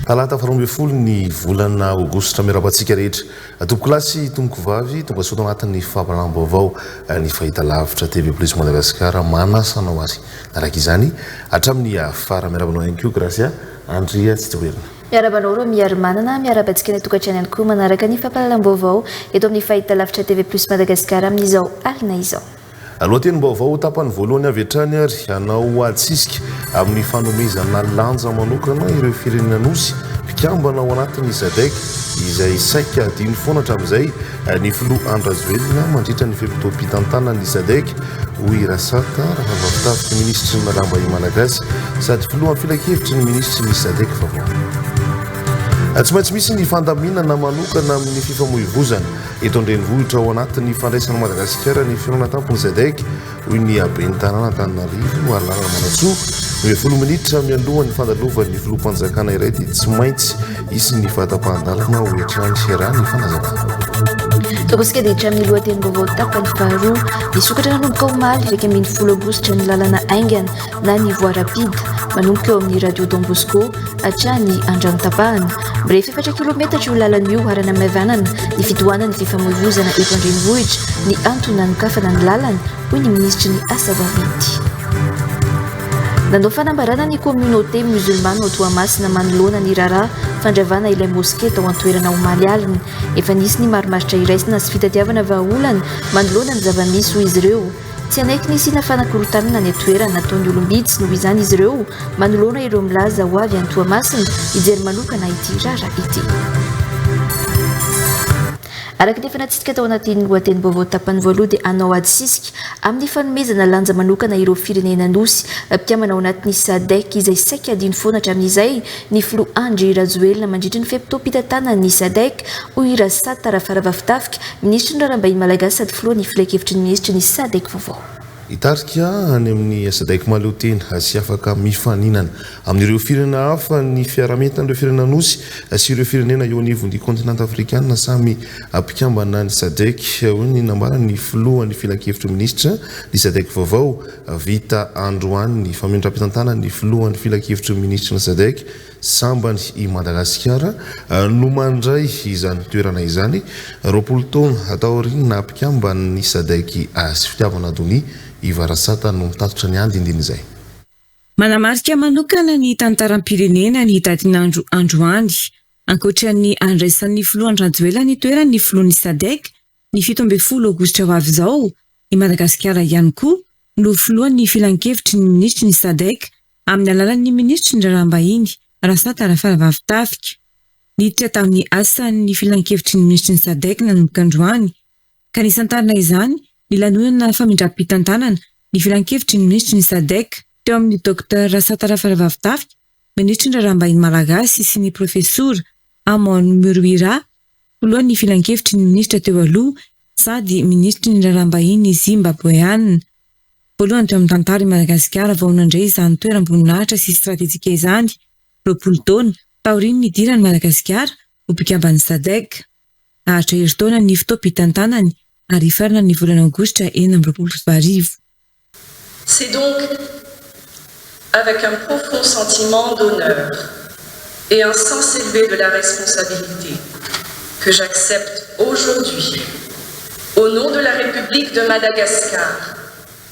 Talata 12 ny volana aogositra. Miarahaba antsika rehetra, tompokolahy sy tompokovavy, tonga soa tao anatin'ny fampahalalam-baovao ny fahitalavitra TV Plus Madagascar. Manasa anao ary araka izany hatramin'ny fara. Miarahaba anao ihany koa, Gracia Andria Tsitoherina. Miarahaba anao Romy Harimanana, miarahaba antsika any an-tokantrano ihany koa manaraka ny fampahalalam-baovao eto amin'ny fahitalavitra TV Plus Madagascar amin'izao alina izao. Lohatenim-baovao tapany voalohany avy hatrany ary hanao adisisika amin'ny fanomezana lanja manokana ireo firenena nosy mpikambana ao anatin'ny SADC izay saika hadino foana hatramin'izay ny filoha Andry Rajoelina mandritra ny fe-potoam-pitantanan'ny SADC, hoy Rasata Rafaravavitafika, minisitry ny Raharaham-bahiny malagasy sady filohan'ny filankevitry ny minisitry ny SADC vaovao. Tsy maintsy misy ny fandaminana manokana amin'ny fifamoivozana eto an-drenivohitra ao anatin'ny fandraisan'i Madagasikara ny fihaonana tampon'ny SADC, hoy ny ben'ny tanàna Antananarivo, Harilala Ramanantsoa. Ny 10 minitra mialohan'ny fandalovan'ny filoham-panjakana iray dia tsy maintsy hisy ny fahatapahan-dalana, hoy hatrany raha ny fanazavana. Tokosika dia hatramin'ny lohatenim-baovao tapany faharoa. Nisokatra nanomboka omaly 11 aogositra ny lalana haingana na ny voie rapide manomboka eo amin'ny radio Don Bosco hatrany Andranotapahana. Mirefy efatra kilometatra io lalana io ary hanamaivanana ny fitohanan'ny fifamoivozana eto an-drenivohitra ny antony nanokafana ny lalana, hoy ny minisitry ny Asa vaventy. Nanao fanambarana ny communauté musulmane ao Toamasina manoloana ny raharaha fandravana ilay mosquée tao an-toerana omaly alina. Efa nisy ny marimaritra iraisana sy fitadiavana vahaolana manoloana ny zava-misy, hoy izy ireo. Tsy hanaiky ny hisiana fanakorontanana any an-toerana ataon'ny olom-bitsy noho izany izy ireo manoloana ireo milaza ho avy any Toamasina hijery manokana ity raharaha ity. Araka ny efa natsidika tao anatin'ny lohatenim-baovao tapany voaloha dia hanao ady sisika amin'ny fanomezana lanja manokana ireo firenena nosy mpikambana ao anatin'ny SADC izay saika hadino foana hatramin'izay ny filoha Andry Rajoelina mandritry ny fe-potoam-pitantanan'ny SADC, hoy Rasata Rafaravavitafika, Minisitry ny Raharaham-bahiny malagasy sady filohan'ny filankevitry ny minisitry ny SADC vaovao. Hitarika any amin'ny SADC mahaleotena sy afaka mifaninana amin'ireo firenena hafa ny fiaraha-mientan'ireo firenena nosy sy ireo firenena eo anivon'ny kaontinanta afrikanina samy mpikambana ny SADC, hoy ny nambaran'ny filohan'ny filankevitry ny minisitra ny SADC vaovao. Vita androany ny famindram-pitantanan'ny filohan'ny filankevitry ny minisitry ny SADC. Sambany i Madagasikara no mandray izany toerana izany, 20 taona taorian'ny naha mpikamban'ny Sadec azy. Fitiavana Donia Ivarasata no mitatitra ny andindin'izay. Manamarika manokana ny tantaram-pirenena ny datin'andro androany. Ankoatra ny handraisan'ny filoha Andry Rajoelina ny toeran'ny filohan'ny Sadec ny 17 aogositra ho avy izao, i Madagasikara ihany koa no filohan'ny filankevitry ny minisitry ny Sadec amin'ny alalan'ny minisitry ny Raharaham-bahiny, Rasata Rafaravavitafika. Niditra tamin'ny asan'ny filankevitry ny minisitry ny Sadec nanomboka androany, ka nisantarina izany ny lanonana famindram-pitantanana ny filankevitry ny minisitry ny Sadec teo amin'ny Docteur Rasata Rafaravavitafika, minisitry ny Raharaham-bahiny malagasy sy ny Profesora Amon Murwira, filohan'ny filankevitry ny minisitra teo aloha sady minisitry ny raharaham-bahiny Zimbaboeana. Voalohany teo amin'ny tantara i Madagasikara vao nandray izany toeram-boninahitra sy stratejika izany, 20 taona taorian'ny nidiran'i Madagasikara ho mpikamban'ny Sadec. Haharitra herintaona ny fotoam-pitantanany ary hifarana ny volana aogositra 2026. C'est donc avec un profond sentiment d'honneur et un sens élevé de la responsabilité que j'accepte aujourd'hui, au nom de la République de Madagascar,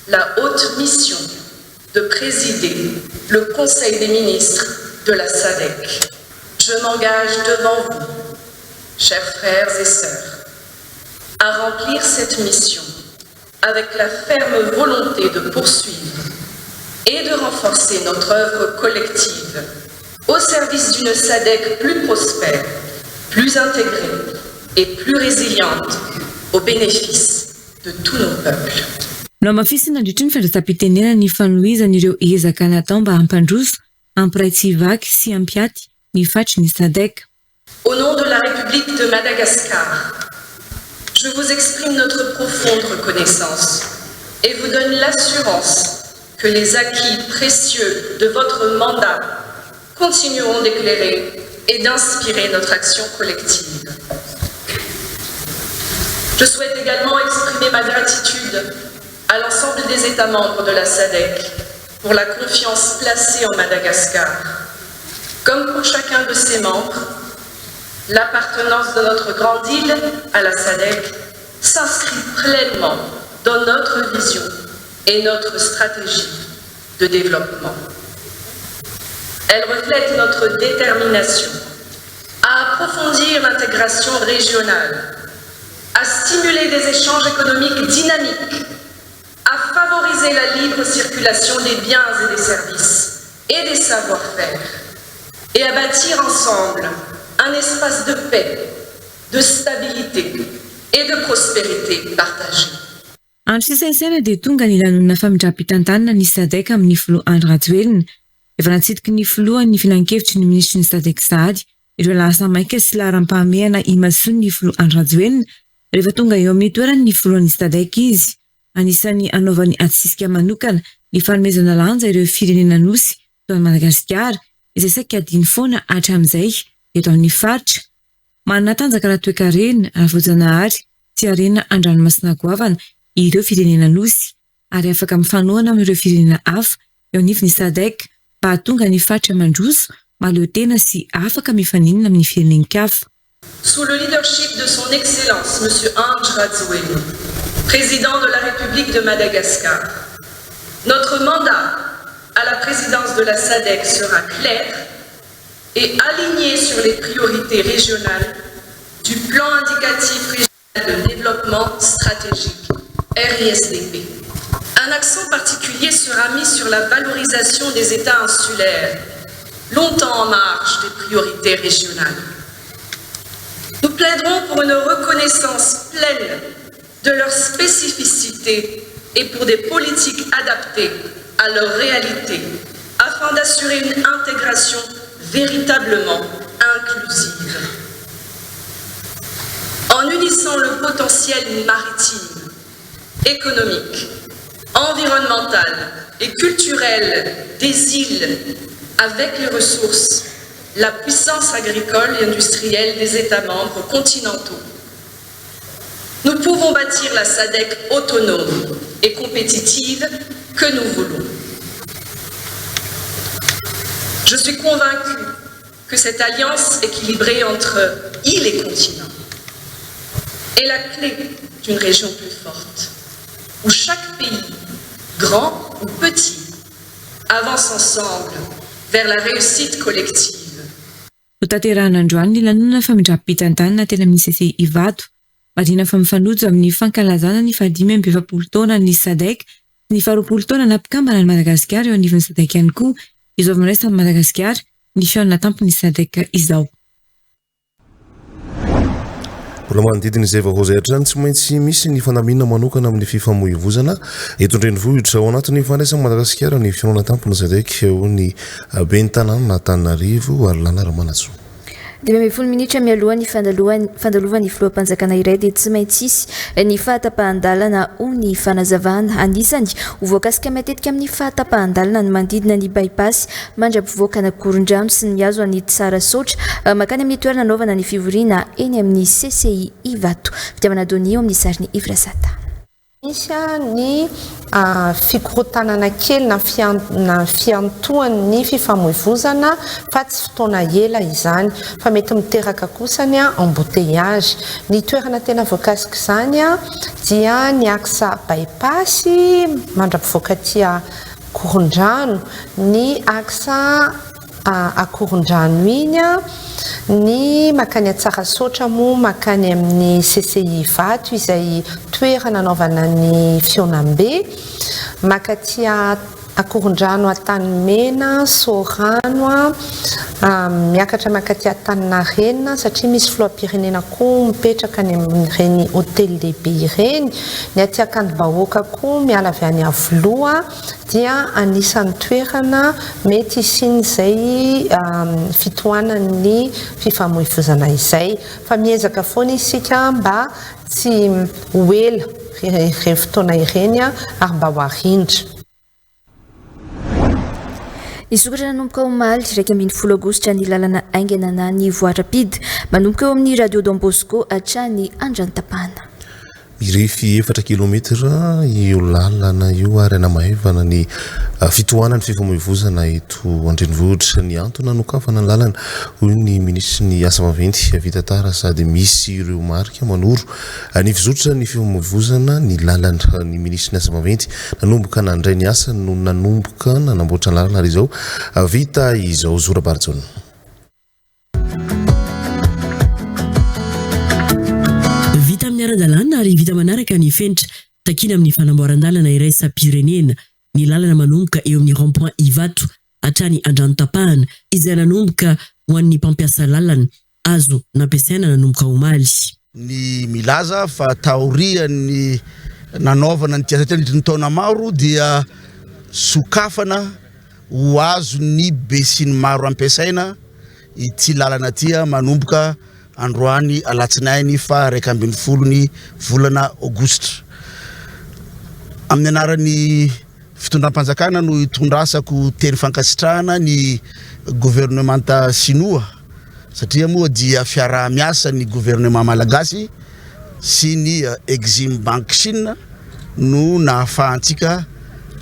la haute mission de présider le Conseil des ministres de la SADC. Je m'engage devant vous, chers frères et sœurs, à remplir cette mission avec la ferme volonté de poursuivre et de renforcer notre œuvre collective au service d'une SADC plus prospère, plus intégrée et plus résiliente au bénéfice de tous nos peuples. Nohamafisiny nandritry ny fandraisam-pitenenana ny fanohizana ireo ezaka natao mba hampandroso, hampiray tsy hivaky sy hampiaty ny fatry ny SADC. Au nom de la République de Madagascar, je vous exprime notre profonde reconnaissance et vous donne l'assurance que les acquis précieux de votre mandat continueront d'éclairer et d'inspirer notre action collective. Je souhaite également exprimer ma gratitude à l'ensemble des États membres de la SADC pour la confiance placée en Madagascar. Comme pour chacun de ses membres, l'appartenance de notre grande île à la SADC s'inscrit pleinement dans notre vision et notre stratégie de développement. Elle reflète notre détermination à approfondir l'intégration régionale, à stimuler des échanges économiques dynamiques, à favoriser la libre circulation des biens et des services et des savoir-faire, et à bâtir ensemble un espace de paix, de stabilité et de prospérité partagée. Andro sisa isaina dia tonga ny lanonana famindram-pitantanana ny Sadec amin'ny filoha Andry Rajoelina. Efa natsidiky ny filohan'ny filankevitry ny minisitry ny Sadec sahady ireo lahasa maika sy laharam-pahamehana imasoan'ny filoha Andry Rajoelina rehefa tonga eo amin'ny toerany ny filohan'ny Sadec izy. Anisan'ny hanaovany adisisika manokana ny fanomezana lanja ireo firenena nosy toa an'i Madagasikara izay saika hadino foana hatramin'izay eto amin'ny faritra. Manana tanjaka ara-toekarena, ara-voajanahary sy harena an-dranomasina goavana ireo firenena nosy ary afaka mifanohana amin'ireo firenena hafa eo anivon'ny Sadec mba hahatonga ny faritra mandroso, mahaleo tena sy afaka mifaninana amin'ny firenen-kafa. Sous le leadership de son Excellence Monsieur Andry Rajoelina, Président de la République de Madagascar, notre mandat à la présidence de la SADC sera clair et aligné sur les priorités régionales du Plan indicatif régional de développement stratégique, RISDP. Un accent particulier sera mis sur la valorisation des États insulaires, longtemps en marge des priorités régionales. Nous plaiderons pour une reconnaissance pleine de leur spécificité et pour des politiques adaptées à leur réalité, afin d'assurer une intégration véritablement inclusive. En unissant le potentiel maritime, économique, environnemental et culturel des îles avec les ressources, la puissance agricole et industrielle des États membres continentaux, nous pouvons bâtir la SADC autonome et compétitive que nous voulons. Je suis convaincue que cette alliance équilibrée entre îles et continents est la clé d'une région plus forte, où chaque pays, grand ou petit, avance ensemble vers la réussite collective. Notanterahina androany ny lanonana famindram-pitantanana teny amin'ny CCI Ivato. Marihina fa mifanojo amin'ny fankalazana ny fahadimy amby efapolo taonan'ny SADC sy ny faharoapolo taona nampikambana an'i Madagasikara eo anivon'ny SADC ihany koa izao fandraisan'i Madagasikara ny fihaonana tampon'ny SADC izao. Mbola manodidina izay vaovao izay hatrany, tsy maintsy misy ny fandaminana manokana amin'ny fifamoivozana eto an-drenivohitra ao anatin'ny fandraisan'i Madagasikara ny fihaonana tampony SADC ho ny ben'ny tanàna Antananarivo ary Lana Ramanantsoa. 15 minitra mialoha ny fandalovan'ny filoham-panjakana iray dia tsy maintsy hisy ny fahatapahan-dalana ho ny fanazavana. Anisany ho voakasika matetika amin'ny fahatapahan-dalana ny manodidina ny bypass mandra-pivoaka an'Ankorondrano sy ny mihazo an'i Tsarasaotra makany amin'ny toerana anaovana ny fivoriana eny amin'ny CCI Ivato. Fitiavana Doni eo amin'ny sariny Ifrasata. Misy ny fikorotanana kely na na fiantohan'ny fifamoivozana fa tsy fotoana ela izany fa mety miteraka kosa ny embouteillage. Ny toerana tena voakasika izany dia ny axe bypass mandra-pivoaka aty Ankorondrano, ny axe Ankorondrano iny, ny makany Tsarasaotra moa makany amin'ny CCI Ivato izay toerana anaovana ny fihaonambe, makaty Ankorondrano Antanimena, Sorano, miakatra makaty Antaninarenina satria misy filoham-pirenena koa mipetraka any amin'ireny hotely lehibe ireny, ny aty Ankandimbahoaka koa miala avy any Iavoloha dia anisan'ny toerana mety hisian'izay fitohanan'ny fifamoivozana izay fa miezaka foana isika mba tsy ho ela ireny fotoana ireny ary mba ho arindra. Nisokatra nanomboka omaly 11 aogositra ny lalana haingana na ny voie rapide manomboka eo amin'ny radio Don Bosco hatrany Andrantapana. Mirefy efatra kilometatra io lalana io ary hanamaivana ny fitohanan'ny fifamoivozana eto an-drenivohitra. Ny antony nanokafana ny lalana, hoy ny minisitry ny asa vaventy, vita tara sady misy ireo marika manoro ny fizotran'ny fifamoivozana ny lalana. Ny minisitry ny asa vaventy nanomboka nandray ny asany no nanomboka nanamboatra ny lalana ary izao vita izao. Zo Rabarijaona. Vita amin'ny ara-dalàna ary vita manaraka ny fenitra takiana amin'ny fanamboaran-dalana iraisam-pirenena ny lalana manomboka eo amin'ny rond point Ivato hatrany Andranotapahana izay nanomboka ho an'ny mpampiasa lalana azo nampiasaina nanomboka omaly. Ny milaza fa taorian'ny nanaovana ny ity nandritry ny taona maro dia sokafana ho azon'ny besinimaro ampiasaina ity lalana ity manomboka androany alatsinainy faha 11 ny volana aogositra. Amin'ny anaran'ny fitondram-panjakana no itondrasako teny fankasitrahana ny governemanta sinoa satria moa dia fiaraha-miasa ny gouvernement malagasy sy ny Exim Bank Chine no nahafahantsika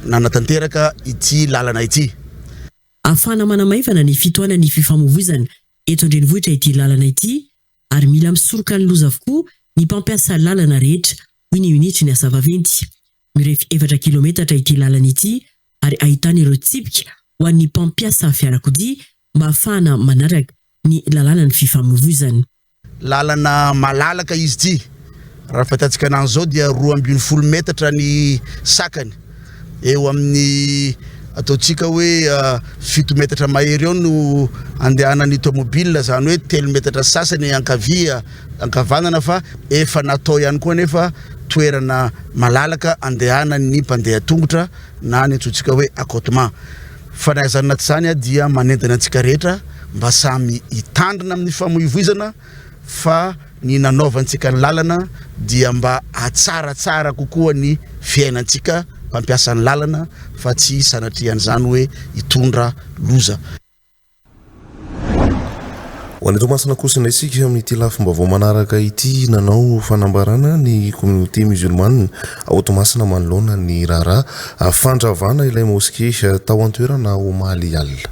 nanatanteraka ity lalana ity. Ahafahana manamaivana ny fitohanan'ny fifamoivoizana eto an-drenivohitra ity lalana ity ary mila misoroka ny loza avokoa ny mpampiasa lalana rehetra, hoy ny Unitry ny asa vaventy. Mirefy efatra kilometatra ity lalana ity ary ahitana ireo tsipika ho an'ny mpampiasa fiarakodia mba ahafahana manaraka ny lalànan'ny fifamoivoizana. Lalana malalaka izy ity. Raha ny fahitantsika an'azy izao dia 12 metatra ny sakany. Eo amin'ny ataontsika hoe fito metatra mahery eo no andehanan'ny tomobile, izany hoe telo metatra sy sasany ankavia ankavanana fa efa natao ihany koa anefa toerana malalaka andehanan'ny mpandeha tongotra na ny antsointsika hoe accotement. Fa na izany na tsy izany dia manentana antsika rehetra mba samy hitandrina amin'ny famoivoizana fa ny nanaovantsika ny lalana dia mba hatsaratsara kokoa ny fiainantsika mpampiasa ny lalana fa tsy sanatrian'izany hoe hitondra loza. Ho any Toamasina kosa indray isika amin'ity lafim-baovao manaraka ity. Nanao fanambarana ny communauté musulmane ao Toamasina manoloana ny raharaha fandravana ilay mosquée tao an-toerana omaly alina.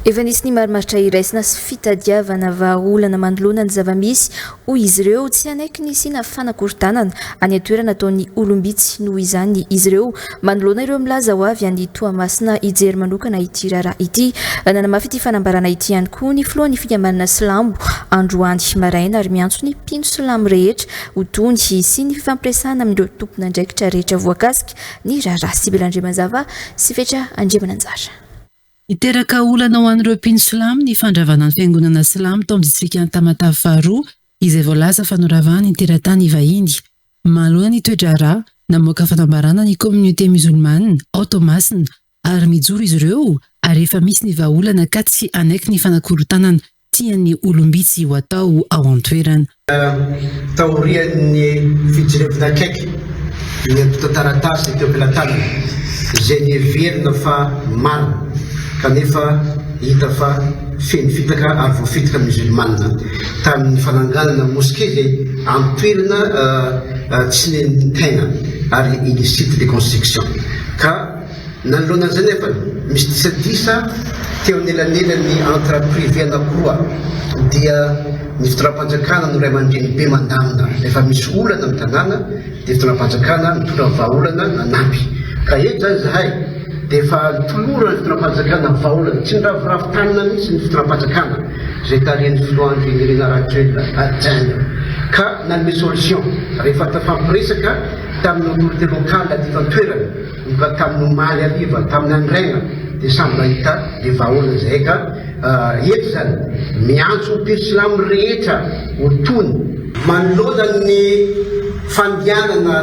Efa nisy ny marimaritra iraisana sy fitadiavana vahaolana manoloana ny zava-misy, hoy izy ireo. Tsy hanaiky ny hisiana fanakorontanana any an-toerana ataon'ny olom-bitsy noho izany izy ireo manoloana ireo milaza ho avy any Toamasina hijery manokana ity raharaha ity. Nanamafy ity fanambarana ity ihany koa ny filohan'ny fikambanana silamo androany maraina ary miantso ny mpino silamo rehetra ho tony hisian'ny fifampiresahana amin'ireo tompon'andraikitra rehetra voakasika ny raharaha. Sibel Andriamazava sy Fetra Andriamananjara. Niteraka olana ho an'ireo mpino silamo ny fandravana ny fiangonana silamo tao amin'ny distrikan'i Tamatave faharoa izay voalaza fa noravan'ny teratany vahiny. Manoloana ny toe-draharaha, namoaka fanambarana ny communauté musulmane ao Toamasina ary mijoro izy ireo ary efa misy ny vahaolana ka tsy hanaiky ny fanakorontanana tian'ny olom-bitsy ho atao ao an-toerana. Taorian'ny fijerevana akaiky ny antontan-taratasy teo am-pelatanana izay neverina fa marina kanefa hita fa feno fitaka ary voafitaka Musulmana tamin'ny fananganana moske izay an-toerana tsy nentin-taina ary illicite de construction ka Nanoloana an'izay nefa, misy disadisa teo anelanelan'ny entre privé anakiroa dia ny fitondram-panjakana no ray aman-dreny be mandamina rehefa misy olana amin'ny tanàna dia fitondram-panjakana mitondra vahaolana nanampy ka eto izany izahay dia efa nitoloran'ny fitondram-panjakana vahaolana tsy niraviravy tanana mihitsy ny fitondram-panjakana izay tarihan'ny filoha Andry Nirina Rajoelina hajaina ka nanome solution rehefa tafampiresaka tamin'ny autorité locale teto an-toerana Tonga tamin'ny omaly hariva, tamin'ny andraina dia samy nahita le vahaolana izahay ka eto izany miantso ny mpino silamo rehetra ho tony. Manoloana ny fandehanana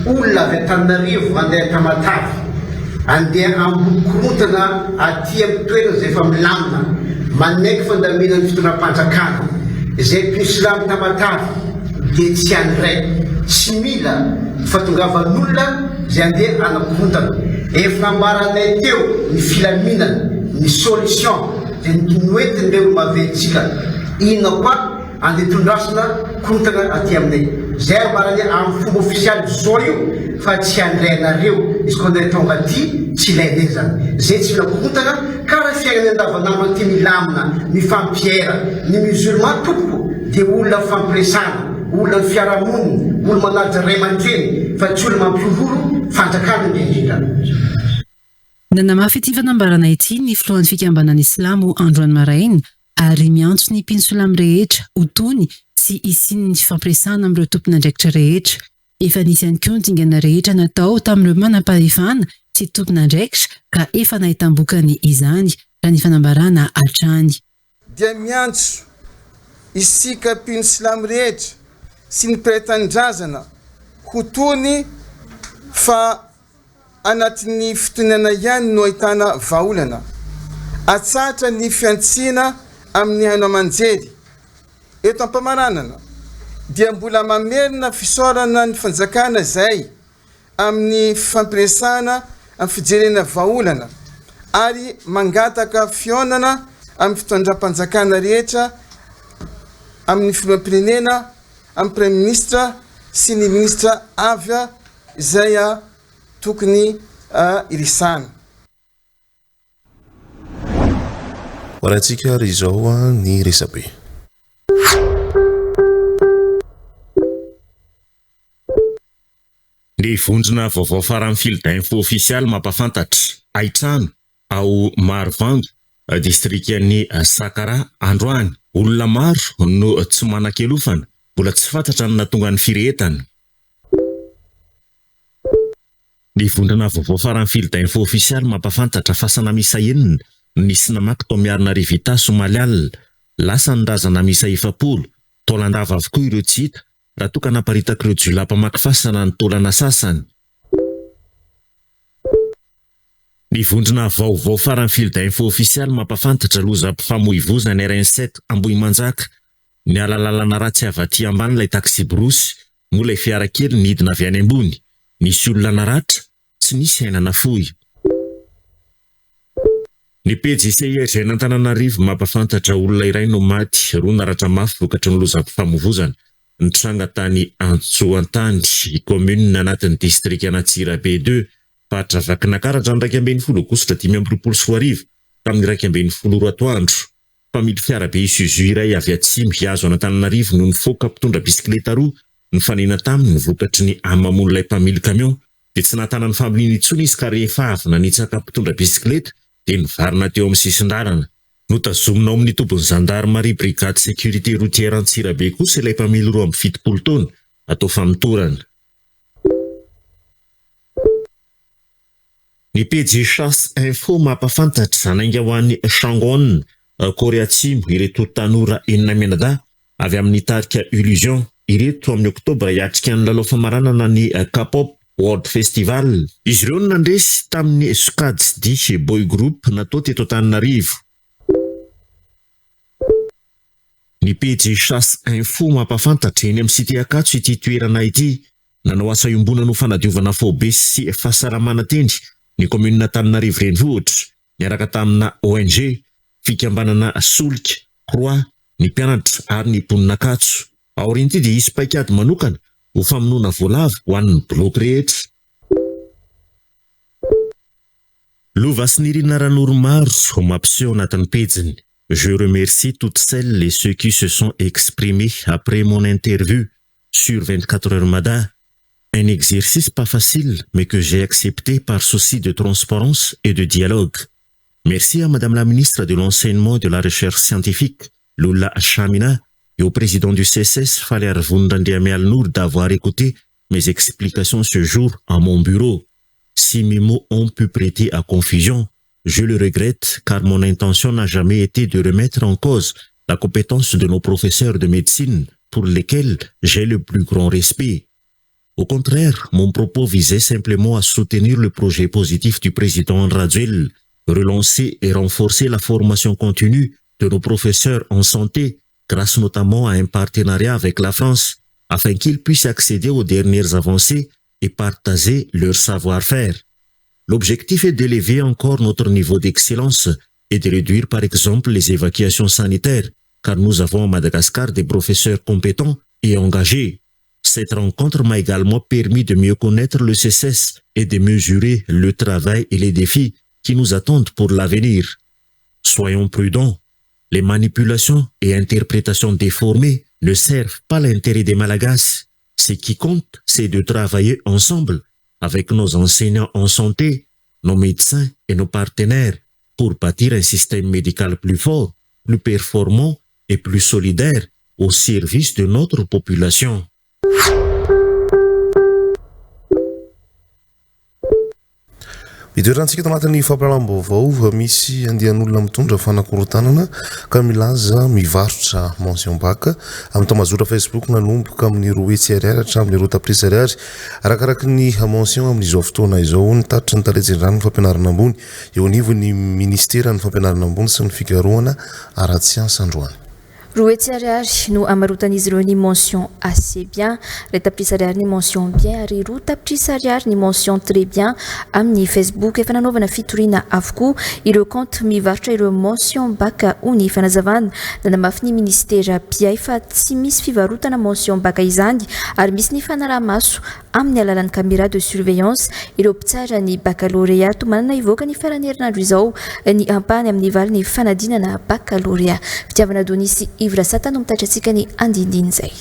olona avy Antananarivo handeha Tamatave, andeha hamboly korontana aty amin'ny toerana izay efa milamina, manaiky fandaminan'ny fitondram-panjakana, izay mpino silamo Tamatave dia tsy handray, tsy mila fahatongavan'olona Izay andeha hanakorontana. Efa nambaranay teo ny filaminana, ny solution izay noentin'ireo olo-maventsika. Inona koa andeha tondrasana korontana aty aminay. Zay ambarany amin'ny fomba ofisialy zao io fa tsy handray anareo izy koa ndray tonga aty tsy ilainay zany. Zay tsy mila korontana ka raha fiainana andavanandro aty milamina mifampiera. Ny musulman tompoko dia olona mifampiresahana, olona ny fiarahamonina, olo manaja ray aman-dreny fa tsy olo mampihorohoro fanjakana indrindrindra. Nanamafy ity fanambarana ity ny filohan'ny fikambanan'ny silamo androany maraina ary miantso ny mpino silamo rehetra ho tony sy hisian'ny fifampiresahana amin'ireo tompon'andraikitra rehetra. Efa nisy ihany koa ny dingana rehetra natao tamin'ireo manampahefana sy tompon'andraikitra ka efa nahitam-bokany izany, raha ny fanambarana hatrany. Dia miantso isika mpino silamo rehetra sy ny mpiray tanindrazana ho tony fa anatin'ny fitoniana ihany no ahitana vahaolana. Atsahatra ny fihantsiana amin'ny haino aman-jery. Eto am-pamaranana dia mbola mamerina fisaorana ny fanjakana izay amin'ny fifampiresahana amin'ny fijerena vahaolana ary mangataka fihaonana amin'ny fitondram-panjakana rehetra amin'ny filoham-pirenena, amin'ny praiminisitra sy ny minisitra avy izay tokony hiresahana. Hoarahintsika ary izao ny resabe. Ny vondrona vaovao farany Field Info Ofisialy mampahafantatra haintrano ao Marovango, distrikan'i Sakaraha, androany. Olona maro no tsy manan-kialofana, mbola tsy fantatra ny nahatonga ny firehetana. Ny vondrona vaovao farany Field Info Ofisialy mampahafantatra fasana miisa enina no nisy namaky tao Miarinarivo Itasy omaly alina. Lasa ny razana miisa 40. Taolan-dava avokoa ireo tsy hita raha toa ka naparitak'ireo jiolahy mpamaky fasana ny taolana sasany. Ny vondrona vaovao farany Field Info Ofisialy mampahafantatra lozam-pifamoivoizana RN sept Ambohimanjaka. Niala lalana ratsy avy aty ambany ilay taksiborosy, moa ilay fiara kely nidina avy any ambony. Nisy olona naratra, tsy nisy aina nafoy. Ny pejy CIRGN Antananarivo mampahafantatra olona iray no maty, roa naratra mafy vokatry ny lozam-pifamoivozana nitranga tany Antsoantany, kaominina anatin'ny distrikan'Antsirabe ii, faritra Vakinakaratra ny 11 aogositra 2025 tamin'ny 11 ora atoandro. Mpamily fiarabe Isuzu iray avy atsimo hihazo an'Antananarivo no nifoaka mpitondra bisikileta roa nifanena taminy vokatry ny hamamoan'ilay mpamily camion dia tsy nahatana ny familiana intsony izy ka rehefa avy nanitsaka mpitondra bisikileta dia nivarina teo amin'ny sisin-dalana. Notazomina ao amin'ny tobin'ny zandarimaria brigade sécurité routière Antsirabe kosa ilay mpamily 72 taona atao famotorana. Ny pejy Chasse Info mampahafantatra hanainga ho any Changwon, Korea Atsimo ireto tanora enina mianadahy avy amin'ny tarika Illusion ireto amin'ny Oktobra hiatrika ny lalao famaranana ny K-pop World Festival. Izy ireo no nandresy tamin'ny sokajy dihy Boy Group natao teto Antananarivo. Ny pejy Chasse Info mampahafantatra eny amin'ny Cité Ankatso ity toerana ity. Nanao asa iombonana ho fanadiovana faobe sy fahasalamana teny ny kaominina Antananarivo Renivohitra niaraka tamina ONG, fikambanana Solika, Croix, ny mpianatra ary ny mponin'Ankatso. Aorian'ity dia hisy paikady manokana ho famonoana voalavo ho an'ny bloky rehetra. Lova sy Nirina Ranoromaro mampiseho anatin'ny pejiny. Je remercie toutes celles et ceux qui se sont exprimés après mon interview sur 24 heures Mada. Un exercice pas facile mais que j'ai accepté par souci de transparence et de dialogue. Merci à Madame la ministre de l'Enseignement et de la Recherche scientifique, Lola Chamina, et au président du CSS, Faly Arivony Randriamialinoro, d'avoir écouté mes explications ce jour à mon bureau. Si mes mots ont pu prêter à confusion, je le regrette car mon intention n'a jamais été de remettre en cause la compétence de nos professeurs de médecine pour lesquels j'ai le plus grand respect. Au contraire, mon propos visait simplement à soutenir le projet positif du président Rajoelina, relancer et renforcer la formation continue de nos professeurs en santé grâce notamment à un partenariat avec la France afin qu'ils puissent accéder aux dernières avancées et partager leur savoir-faire. L'objectif est d'élever encore notre niveau d'excellence et de réduire par exemple les évacuations sanitaires, car nous avons à Madagascar des professeurs compétents et engagés. Cette rencontre m'a également permis de mieux connaître le CSS et de mesurer le travail et les défis qui nous attendent pour l'avenir. Soyons prudents. Les manipulations et interprétations déformées ne servent pas l'intérêt des Malagasy. Ce qui compte, c'est de travailler ensemble avec nos enseignants en santé, nos médecins et nos partenaires pour bâtir un système médical plus fort, plus performant et plus solidaire au service de notre population. Itoerantsika eto anatin'ny fampahalalam-baovao, misy andian'olona mitondra fanakorontanana ka milaza mivarotra mention bac amin'ny tambazotra Facebook nanomboka amin'ny 200 ariary hatramin'ny 2 tapitrisa ariary arakaraky ny mention amin'izao fotoana izao ny tatitry ny tale jeneralin'ny fampianarana ambony eo anivon'ny ministeran'ny fampianarana ambony sy ny fikarohana ara-tsiansa androany. 200 ariary no hamarotan'izy ireo ny mention assez bien, 1 tapitrisa ariary ny mention bien ary 2 tapitrisa ariary ny mention très bien amin'ny Facebook. Efa nanaovana fitoriana avokoa ireo compte mivarotra ireo mention bac hoy ny fanazavana. Nanamafy ny ministera mpiahy fa tsy misy fivarotana mention bac izany ary misy ny fanaraha-maso amin'ny alalan'ny caméra de surveillance ireo mpitsara ny baccalauréat. Tomanana hivoaka ny faran'ny herinandro izao ny ampahany amin'ny valin'ny fanadinana baccalauréat. Fitiavana Donisy Yves Rasata no mitatra antsika ny andindin'izay.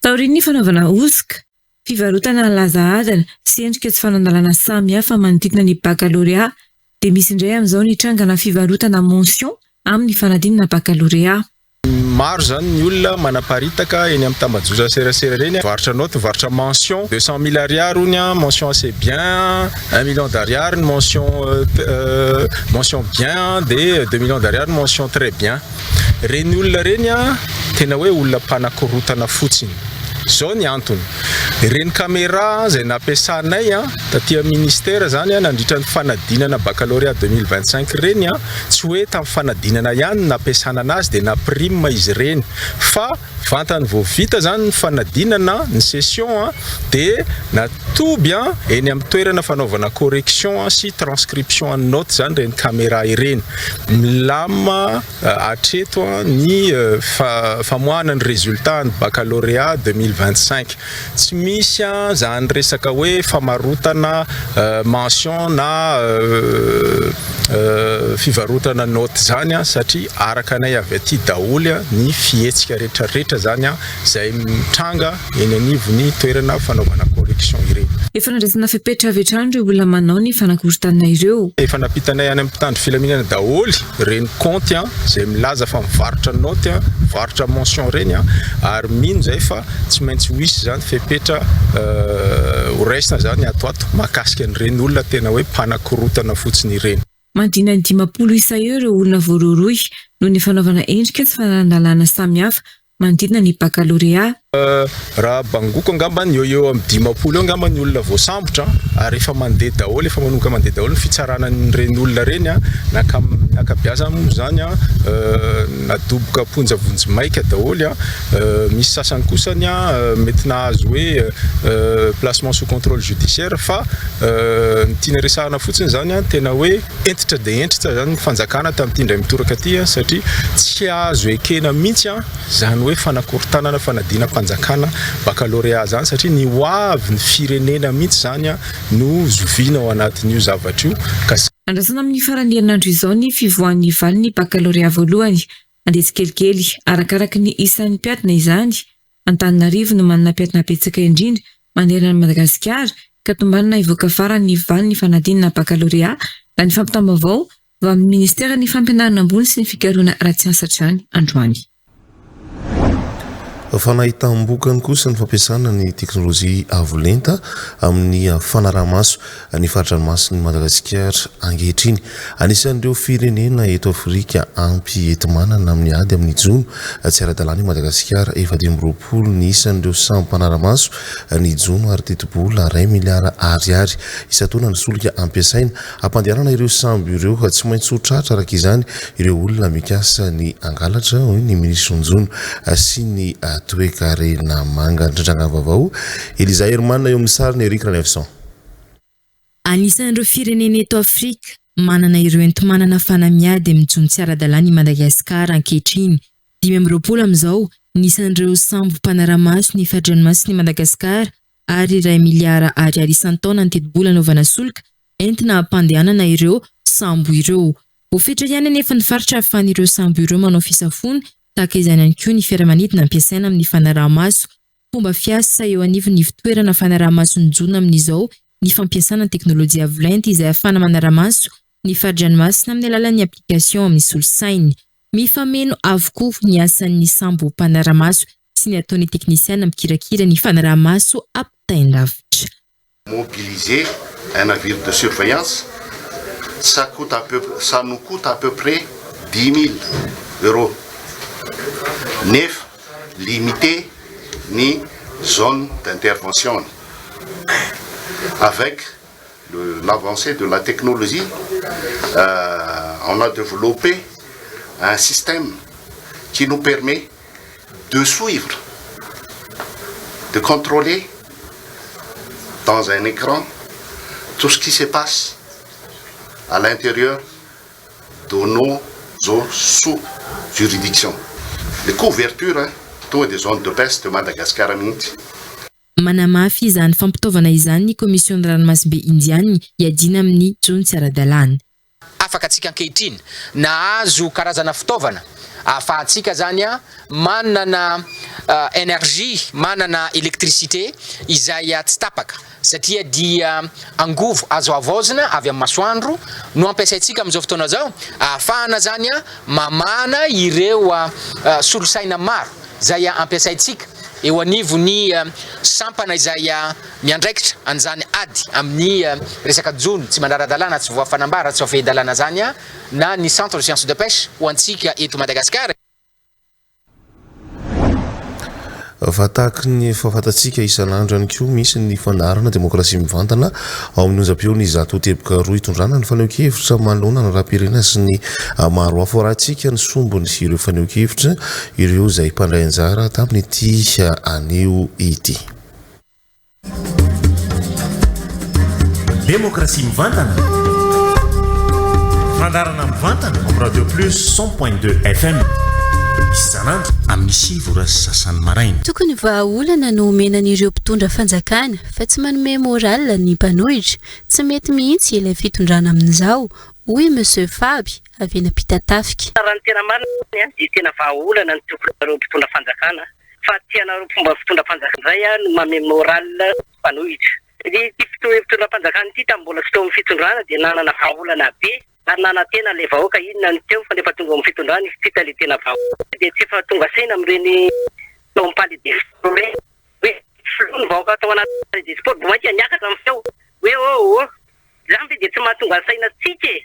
Taorian'ny fanaovana hosoka, fivarotana laza adina sy endrika tsy fanandalana samihafa manodidina ny baccalauréat dia misy indray amin'izao ny trangana fivarotana mention amin'ny fanadinana baccalauréat. Maro izany ny olona manaparitaka eny amin'ny tambajotra serasera ireny, mivarotra note, mivarotra mention, 200 000 ariary hono mention assez bien, 1 million d'ariary ny mention mention bien dia 2 millions d'ariary ny mention très bien. Ireny olona ireny tena hoe olona mpanakorotana fotsiny. Izao ny antony, ireny caméra izay nampiasanay taty amin'ny ministera izany nandritra ny fanadinana baccalauréat 2025 ireny, tsy hoe tamin'ny fanadinana ihany no nampiasana anazy dia nampirime izy ireny fa vantany vao vita izany ny fanadinana ny session dia natoby eny amin'ny toerana fanaovana correction sy transcription ny note izany ireny caméra ireny. Milamina hatreto ny famoahana ny résultat ny baccalauréat 2025. Tsy misy izany resaka hoe famarotana mention na fivarotana note izany satria araka anay avy aty daholo ny fihetsika rehetrarehetra izany izay mitranga eny anivon'ny toerana fanaovana correction ireny. Efa nandraisana fepetra avy hatrany ireo olona manao ny fanakorontanana ireo. Efa nampitanay any amin'ny mpitandro filaminana daholo ireny kaonty izay milaza fa mivarotra note, mivarotra mention ireny ary mino izahay fa tsy maintsy ho hisy izany fepetra ho raisina izany ato ato mahakasika an'ireny olona tena hoe mpanakorotana fotsiny ireny. Manodidina ny 50 isa eo ireo olona voarohirohy noho ny fanaovana endrika tsy fanarahan-dalàna samihafa manodidina ny bakalorea. Raha bangoko angamba eo eo amin'ny 50 eo angamba ny olona voasambotra ary efa mandeha daholo, efa manomboka mandeha daholo ny fitsarana an'ireny olona ireny na ny ankabeazany moa izany nadoboka am-ponja vonjimaika daholo, misy sasany kosany mety nahazo hoe placement sous contrôle judiciaire fa ny tiana resahana fotsiny izany tena hoe hentitra dia hentitra izany ny fanjakana tamin'ity indray mitoraka ity satria tsy azo ekena mihitsy izany hoe fanakorontanana fanadinam-panjakana baccalauréat izany satria ny ho avy ny firenena mihitsy izany no zoviana ao anatin'io zavatra io ka. Andrasana amin'ny faran'ny herinandro izao ny fivoahan'ny valin'ny baccalauréat voalohany. Andeha tsikelikely arakaraka ny isan'ny mpiadina izany. Antananarivo no manana mpiadina betsaka indrindra manerana an'i Madagasikara ka tombanana hivoaka farany ny valin'ny fanadinana baccalauréat raha ny fampitam-baovao avy amin'ny ministeran'ny fampianarana ambony sy ny fikarohana ara-tsiansa hatrany androany. Fa nahitam-bokany kosa ny fampiasana ny teknolojia avo lenta amin'ny fanaraha-maso ny fari-dranomasin'i Madagasikara ankehitriny. Anisan'ireo firenena eto Afrika ampy enti-manana amin'ny ady amin'ny jono tsy ara-dalàna i Madagasikara. Efa 25 ny isan'ireo sambo mpanara-maso ny jono ary tetibola iray miliara ariary isan-taona ny solika ampiasaina hampandehanana ireo sambo ireo. Tsy maintsy ho tratra araka izany ireo olona mikasa ny hangalatra, hoy ny minisitry ny jono sy ny toekarena manga. Ny vaovao Eliza Herman eo amin'ny sariny Eric Ranefson. Anisan'ireo firenena eto Afrika manana ireo enti-manana afahana miady amin'ny jono tsy ara-dalàna i Madagasikara ankehitriny. 25 amin'izao. ny isan'ireo sambo mpanara-maso ny fari-dranomasin'i Madagasikara ary iray miliara ariary isan-taona ny tetibola anaovana solika entina hampandehanana ireo sambo ireo. Voafetra ihany anefa ny faritra ahafahan'ireo sambo ireo manao fisafoana, tahaka izany ihany koa ny fiaramanidina ampiasaina amin'ny fanaraha-maso. Fomba fiasa eo anivon'ny ivontoerana fanaraha-maso ny jono amin'izao ny fampiasana ny teknolojia avo lenta izay ahafahana manara-maso ny fari-dranomasina amin'ny alalan'ny application amin'ny solosaina. Mifameno avokoa ny asan'ny sambo mpanara-maso sy ny ataon'ny teknisiana mikirakira ny fanaraha-maso ampitain-davitra. Mobiliser un navire de surveillance, ça coûte à peu ça nous coûte à peu près 10 000 euros nefa limité ny zone d'intervention-ny avec le l'avancée de la technologie on a développé un système qui nous permet de suivre, de contrôler dans un écran tout ce qui se passe à l'intérieur de nos eaux sous juridiction. Les couvertures tonga dia zone de pêche de Madagascar mihitsy. Manamafy izany fampitaovana izany ny Komision'ny Ranomasimbe Indianina hiadiana amin'ny jono tsy ara-dalàna. Afaka antsika ankehitriny nahazo karazana fitaovana ahafahantsika zany manana energie, manana électricité izay tsy tapaka satria dia angovo azo havaozina avy amin'ny masoandro no ampiasaintsika amin'izao fotoana izao ahafahana zany mamahana ireo solosaina maro izay ampiasaintsika eo anivon'ny sampana izay miandraikitra an'izany ady amin'ny resaka jono tsy manara-dalàna, tsy voafanambara, tsy voafehin-dalàna izany na ny Centre de sciences de pêche ho antsika eto Madagasikara. Fa tahaky ny efa fantatsika isan'andro ihany koa, misy ny fandaharana Demokrasia Mivantana ao amin'ny onjam-peon'ny 100.2 hitondrana ny fanehoan-kevitra manoloana ny raharaham-pirenena sy ny maro hafa. Hoarahantsika ny sombiny ireo fanehoan-kevitra ireo izay mpandray anjara tamin'ity anio ity. Demokrasia mivantana. Fandaharana mivantana amin'ny Radio Plus 100.2 FM. Isan'andro amin'ny 9 ora sy sasany maraina. Tokony vahaolana no omena an'ireo mpitondra fanjakana fa tsy manome morale ny mpanohitra, tsy mety mihitsy ilay fitondrana amin'izao, hoy Monsieur Faby avy eny Ampitatafika. Raha ny tena marina dia tena vahaolana ny tokony ireo mpitondra fanjakana fa tsy ianareo mpomba fitondram-panjakana indray no manome morale mpanohitra. Ity fitondram-panjakana ity tamin'ny mbola tsy teo amin'ny fitondrana dia nanana vahaolana be ary nanantena ilay vahoaka inona no teo fa rehefa tonga ao amin'ny fitondrana izy tsy hita ilay tena vahaolana dia tsy efa tonga saina amin'ireny tao amin'ny palais des sports ireny hoe filoha ny vahoaka tao anaty palais des sports vao mainka niakatra ny feo hoe oh oh izany ve dia tsy mahatonga saina antsika e!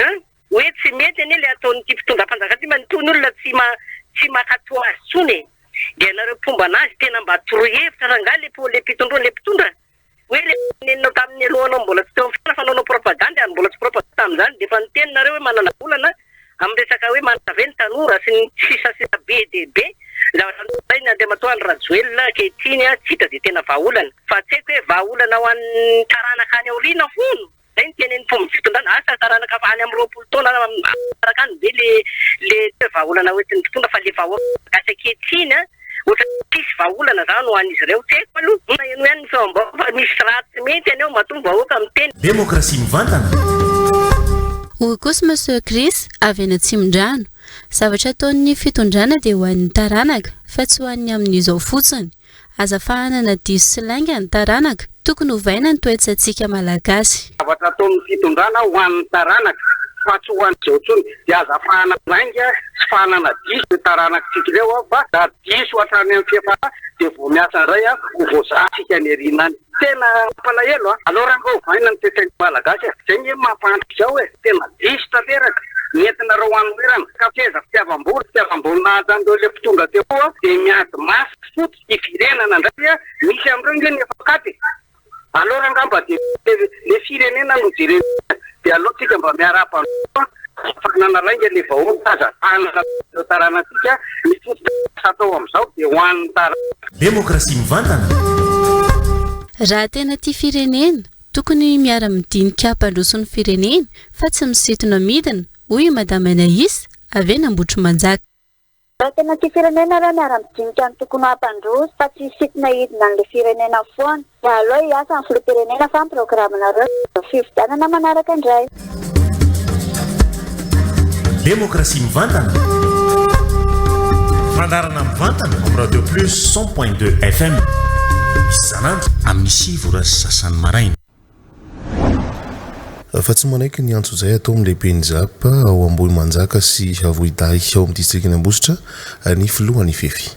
Hein? Hoe tsy mety anie le ataon'ity mpitondra mpanjaka ty manontony olona tsy ma tsy makatoa azy tsony e! Dia ianareo mpomba anazy tena mba toroy hevitra rangahy le po le mpitondro le mpitondra hoe le neninao tamin'ny alohanao mbola tsy teo amin'ny fiainana fa nanao propagandy ary mbola tsy propagandy tamin'izany dia efa niteny nareo hoe manana olana amin'ny resaka hoe manana ve ny tanora sy ny sisa sisa be dia be ny zavatra nolazainy Andriamatoa Andry Rajoelina ankehitriny tsy hita izay tena vahaolana fa tsy haiko hoe vahaolana ho an'ny taranaka any aoriana hono Zay no tenenin'ny mpomba fitondrana, asa taranaka any amin'ny 20 taona araka any ve le le tsy hoe vahaolana hoentin'ny mpitondra fa le vahoaka gasy ankehitriny an, ohatran'ny tsisy vahaolana zany ho an'izy ireo, tsy haiko aloha, henoy ihany ny feom-bahoaka fa misy raha tsy mety any ao matoa ny vahoaka miteny. Demokrasia mivantana. Hoy kosa Monsieur Chris avy any Atsimondrano, Zavatra ataon'ny fitondrana dia ho an'ny taranaka fa tsy ho an'ny amin'izao fotsiny. Aza fahanana diso sy lainga ny taranaka, tokony ovaina ny toetsaintsika Malagasy. Zavatra ataon'ny fitondrana ho an'ny taranaka fa tsy ho an'izao intsony dia aza fahanana lainga sy fahanana diso ireo taranakitsika ireo fa raha diso hatrany amin'ny fiafarana dia vao miasa indray ho voazahantsika any aoriana any. Tena mampalahelo a! Aleo rangaha ovaina ny toetsain'ny Malagasy a! Zay nge mampahantra izao e! Tena diso tanteraka! Ny entinareo hanoherana ka seza fitiavam-bola, fitiavam-boninahitra an'ireo le mpitondra teo koa dia miady mafy sy fotsy hiverenana indray a! Misy amin'ireo nge ny efa katy e! Aleo rangamba dia le firenena no jerena dia aleo tsika mba miarahaba an'ireo a! Fahanana lainga le vahoaka aza fahanana ireo taranantsika ny fotodrafitrasa atao amin'izao dia ho an'ny taranaka. Demokrasia mivantana. Raha tena tia firenena, tokony miara-midinika hampandroso ny firenena fa tsy misintona midina, hoy i Madame Anaïs, avy eny Ambohitrimanjaka. Raha tena tia firenena ireo miara midinika ny tokony ho hampandroso fa tsy hisintona hidina an'ilay firenena foana. Dia aleo hiasa ny filoham-pirenena fa ny programme-nareo dia fifidianana manaraka indray. Demokrasia mivantana. Fandaharana mivantana amin'ny Radio Plus 100.2 FM. Isan'andro amin'ny 9 ora sy sasany maraina. Fa tsy manaiky ny antsojay atao amin'ny lehiben'ny Zap ao Ambohimanjaka sy Vohidahy ao amin'ny distrikan'i Ambositra ny filohan'ny Fefy.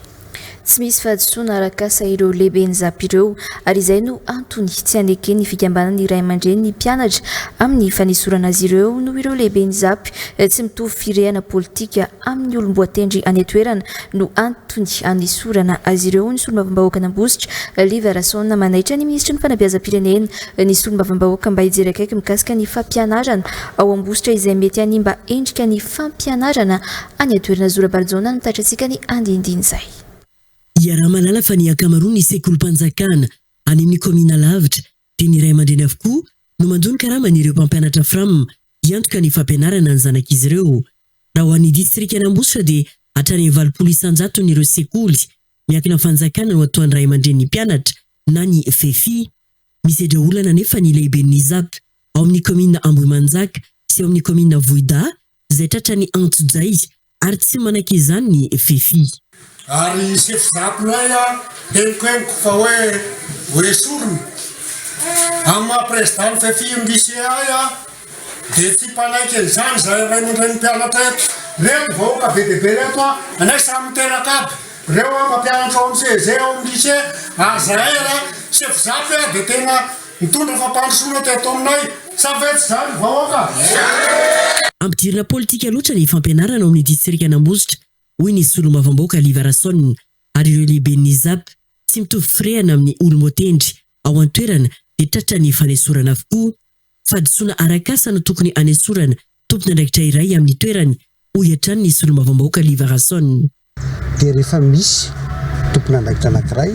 Tsy misy fahadisoana arak'asa ireo lehiben'ny Zap ireo ary izay no antony tsy haneken'ny fikambanan'ny ray aman-dreny ny mpianatra amin'ny fanesorana azy ireo noho ireo lehiben'ny Zap tsy mitovy firehana politika amin'ny olom-boatendry any an-toerana no antony hanesorana azy ireo ny solombavambahoakan'Ambositra, Liva Rasaona. Manaitra ny minisitry ny fanabeazam-pirenena ny solombavambahoaka mba hijery akaiky mikasika ny fampianarana ao Ambositra izay mety hanimba endrika ny fampianarana any an-toerana. Zo Rabarijaona no mitatitra antsika ny andinindin'izay. Iaraha-mahalala fa ny ankamaroan'ny sekolim-panjakana any amin'ny kaomina lavitra dia ny ray aman-dreny avokoa no mandoa ny karaman'ireo mpampianatra Fram hiantoka ny fampianarana ny zanak'izy ireo. Raha ho an'ny distrikan'Ambositra dia hatrany amin'ny 80 isan-jaton'ireo sekoly miankina fanjakana no atoan'ny ray aman-drenin'ny mpianatra na ny FEFI. Misedra olana anefa ny lehiben'ny Zap ao amin'ny kaominina Ambohimanjaka sy ao amin'ny kaominina Vohidahy izay tratran'ny antsojay ary tsy manaiky izany ny Fefi. Ary sefo zapinay a henoko henoko fa hoe ho esorina amin'ny maha président ny Fefi ny lycée ahy a dia tsy mpanaiky an'izany zahay ray aman-drenin'ny mpianatra eto. Reto vahoaka be dia be reto a anay samy miteraka aby reo a mpampianatra ao amin'ny CEG ao amin'ny lycée ary zahay ra sefo zapy a dia tena Nitondra fampandrosoana teto aminay, sa ve tsy izany ry vahoaka? Ampidirina politika loatra ny fampianarana ao amin'ny distrikan'Ambositra, hoy ny solombavambahoaka Liva Rason, ary ireo lehiben'ny Zap tsy mitovy firehana amin'ny olom-boatendry ao an-toerana dia tratran'ny fanesorana avokoa. Fahadisoana arak'asa no tokony hanesorana tompon'andraikitra iray amin'ny toerany, hoy hatrany ny solombavambahoaka Liva Rason. Dia rehefa misy tompon'andraikitra anankiray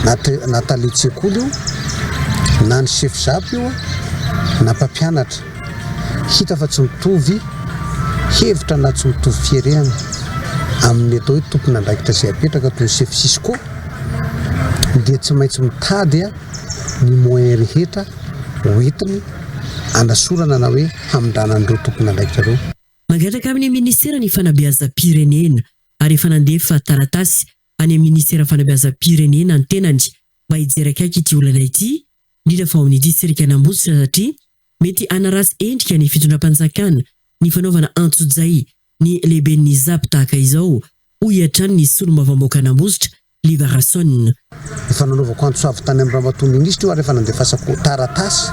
na na talen-tsekoly io na ny chef zap io na mpampianatra hita fa tsy mitovy hevitra na tsy mitovy fierehana amin'ny atao hoe tompon'andraikitra izay apetraka toy ny chef cisco dia tsy maintsy mitady ny moyen rehetra hoentiny anasorana na hoe hamindrana an'ireo tompon'andraikitra ireo. Mangataka amin'ny minisiteran'ny fanabeazam-pirenena ary efa nandefa taratasy any amin'ny minisiteran'ny fanabeazam-pirenena ny tenany mba hijery akaiky ity olana ity, indrindra fa ao amin'ny distrikan'Ambositra satria mety hanaratsy endrika ny fitondram-panjakana ny fanaovana antsojay ny lehiben'ny Zap tahaka izao, hoy hatrany ny solombavambahoakan'Ambositra, Liva Rason. Efa nanaovako antso avo tany amin'ny ramatoa minisitra io ary efa nandefasako taratasy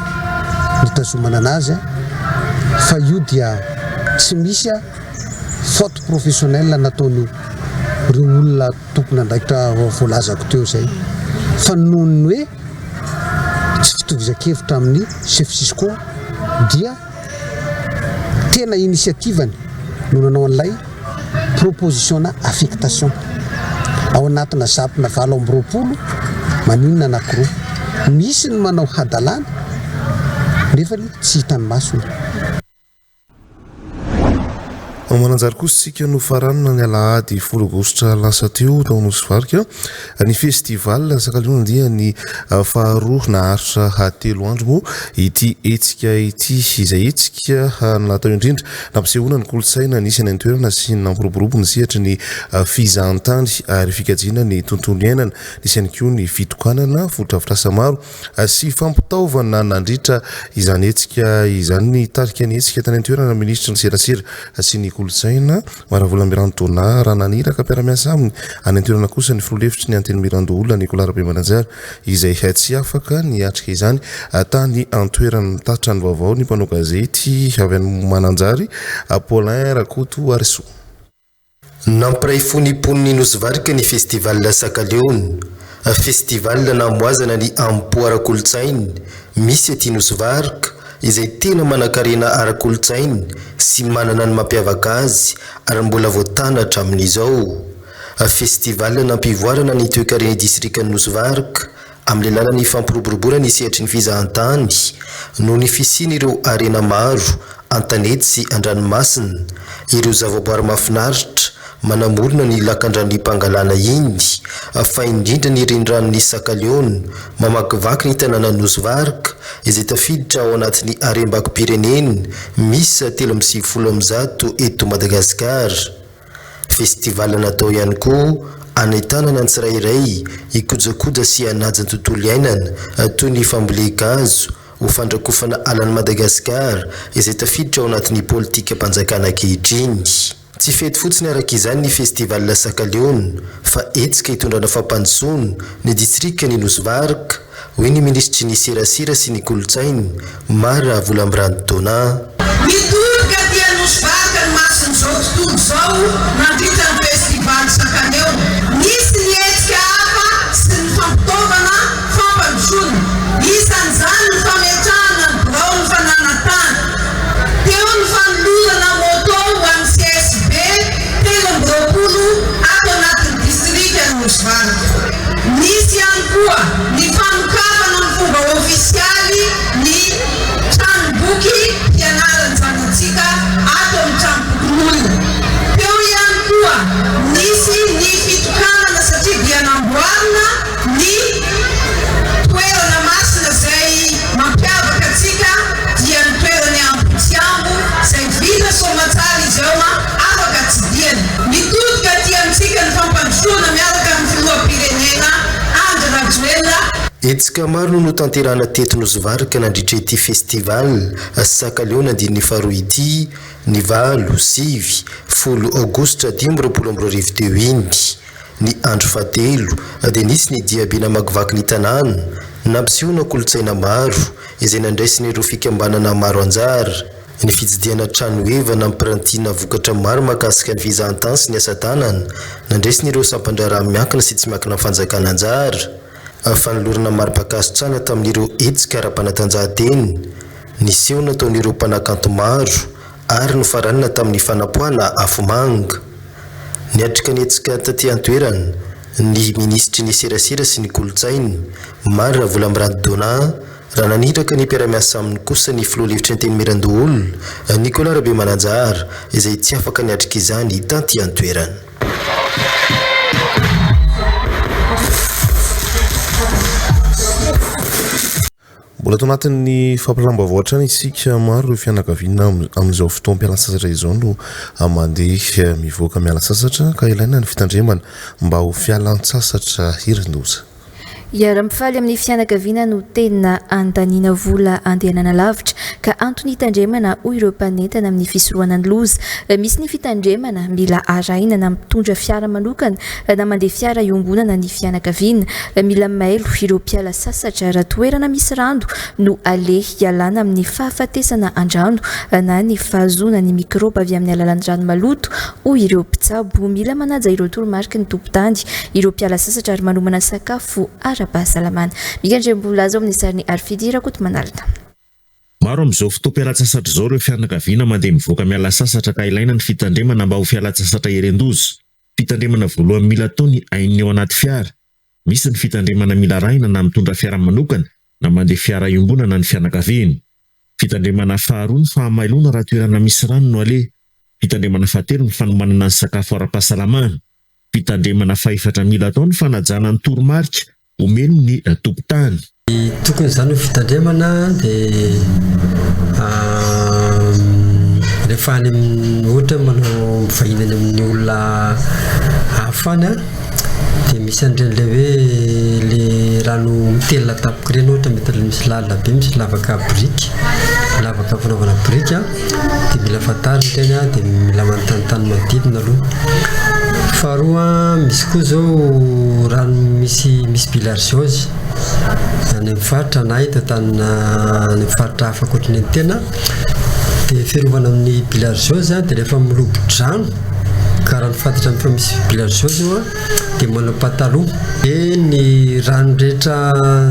nitazomana anazy fa io dia tsy misy faute professionnelle nataon'io ireo olona tompon'andraikitra voalazako teo izay fa noho ny hoe tsy fitovizan-kevitra amin'ny chef Cisco dia Tena initiative-ny no nanao an'ilay proposition-na affectation. Ao anatina zapina 28, maninona anankiroa? Misy ny manao hadalana nefany tsy hitan'ny masony. Mananjary kosa isika nofaranana ny alahady 10 aogositra lasa teo tao Nosy Varika ny festival Sakaliona andiany faharoa naharitra telo andro moa ity hetsika ity izay hetsika natao indrindra nampisehoana ny kolontsaina nisy any an-toerana sy nampiroborobo ny sehatry ny fizahantany ary fikajiana ny tontolo iainana. Nisy ihany koa ny fitokanana fotodrafitrasa maro sy fampitaovana nandritra izany hetsika izany. Nitarika ny hetsika tany an-toerana ny minisitry ny serasera sy ny kolontsaina, Maravola Miranto Donat, raha naniraka mpiara-miasa aminy any an-toerana kosa ny filoha lefitry ny Antenimierandoholona, Nicolas Rabemananjara, izay tsy afaka niatrika izany tany an-toerana. Nitatitra ny vaovao ny mpanao gazety avy any Mananjary, Paulin Rakotoarisoa. Nampiray fo ny mponin'i Nosy Varika ny Festival Sakaleona. Festival namoazana ny ampo ara-kolontsaina misy aty Nosy Varika, izay tena manankarena ara-kolontsaina sy manana ny mampiavaka azy ary mbola voatana hatramin'izao. Festival nampivoarana ny toekaren'ny distrikan'i Nosy Varika amin'ny alalan'ny fampiroboroboana ny sehatry ny fizahantany noho ny fisian'ireo harena maro an-tanety sy an-dranomasina, ireo zavaboary mahafinaritra manamorona ny lakandranon'i Pangalana iny, fa indrindra ny reniranon'i Sakaleona mamakivaky ny tanànan'i Nosy Varika izay tafiditra ao anatin'ny harem-bako-pirenena miisa 193 eto Madagasikara. Festival natao ihany koa hanentanana ny tsirairay hikojakoja sy hanaja ny tontolo iainana toy ny fambolen-kazo ho fandrakofana alan'i Madagasikara izay tafiditra ao anatin'ny politikam-panjakana ankehitriny. Tsy fety fotsiny araka izany ny Festival Sakaleona fa hetsika hitondrana fampandrosoana ny distrikan'i Nosy Varika, hoy ny minisitry ny Serasera sy ny Kolontsaina, Mara Volamiranty Donat. Mitodika aty Anosy Varika ny mason'izao tontolo izao nandritra ny Festival Sakaleona. Nisy ny hetsika hafa sy ny fampitaovana fampandrosoana. Isan'izany ny fametrahana ny biraon'ny fananan-tany. Teo ny fanolorana moto ho an'ny CSB 23 ato anatin'ny distrikan'i Nosy Varika. Nisy ihany koa ny fanokafana amin'ny fomba ofisialy ny tranomboky fianaran'ny zanatsika ato amin'ny tranompokonolona. Teo ihany koa nisy ny fitokanana satria dia namboarina ny toerana masina izay mampiavaka antsika dia ny toeran'i Ambohitsiambo izay vita soamatsara izy ao afaka tsidihana. Mitodika aty amintsika ny fampandrosoana miaraka amin'ny filoham-pirenena Andry Rajoelina. Hetsika maro no notanterahana teto Nosy Varika nandritra ity Festival Sakaleona andiany faharoa ity, ny valo, sivy, folo aogositra 2025 teo iny. Ny andro fahatelo dia nisy ny diabe namakivaky ny tanàna, nampisehoana kolontsaina maro izay nandraisin'ireo fikambanana maro anjara. Ny fitsidihana trano heva nampirantiana vokatra maro mahakasika ny fizahantany sy ny asa tanana, nandraisin'ireo sampan-draharaha miankina sy tsy miankina fanjakana anjara. Fanolorana mari-pankasitrahana tamin'ireo hetsika ara-panatanjahantena, ny seho nataon'ireo mpanakanto maro ary nofaranana tamin'ny fanapoahana afomanga. Niatrika ny hetsika taty an-toerana ny minisitry ny serasera sy ny kolontsaina, Mary Ravolamiranty Donat, raha naniraka ny mpiara-miasa aminy kosa ny filoha lefitry ny Antenimierandoholona, Nicolas Rabemananjara, izay tsy afaka niatrika izany taty an-toerana. Mbola ato anatin'ny fampilam-baovao hatrany isika. Maro ireo fianakaviana amin'izao fotoam-pialan-tsasatra izao no mandeha mivoaka miala sasatra ka ilaina ny fitandremana mba ho fialan-tsasatra herin-doza. Hiara-mifaly amin'ny fianakaviana no tena andaniana vola andehanana lavitra ka antony hitandremana hoy ireo mpanentana amin'ny fisorohana ny loza. Misy ny fitandremana mila arahina na mitondra fiara manokana na mandeha fiara iombonana ny fianakaviana. Mila mailo ireo mpiala sasatra raha toerana misy rano no aleha hialana amin'ny fahafatesana an-drano na ny fahazoana ny mikraoba avy amin'ny alalan'ny rano maloto hoy ireo mpitsabo. Mila manaja ireo toromariky ny tompon-tany ireo mpiala sasatra ary manomana sakafo ara-pahasalamana. Mika Andriambolaza ao amin'ny sarin'i Harifidy Rakotomanalina. Maro amin'izao fotoam-pialan-tsasatra izao ireo fianakaviana mandeha mivoaka miala sasatra ka ilaina ny fitandremana mba ho fialan-tsasatra heren-doza. Fitandremana voalohany mila atao ny ain'ny ao anaty fiara. Misy ny fitandremana mila arahina na mitondra fiara manokana na mandeha fiara iombonana ny fianakaviana. Fitandremana faharoa ny fahamailoana raha toerana misy rano no aleha. Fitandremana fahatelo ny fanomanana ny sakafo ara-pahasalamana. Fitandremana fahefatra mila atao ny fanajana ny toromarika omeny ny tompon-tany. Ny tokony izany ho fitandremana dia rehefa any amin'ny ohatra hoe manao mivahiny any amin'ny olona hafa any an, dia misy an'ireny ilay hoe ilay rano mitelina tampoka ireny ohatra mety misy lalina be, misy lavaka biriky, lavaka fanaovana biriky an. Dia mila fantarina ireny an, dia mila manontanintany manodidina aloha. Faharoa an, misy koa izao rano misy misy bilharziose any amin'ny faritra na eto an-tanana any amin'ny faritra hafa ankoatry ny an'ny tena. Dia fiarovana amin'ny bilharziose an, dia rehefa milobo-drano ka raha ny fantatra fa misy bilharziose io an, dia manao pataloha. Dia ny rano rehetra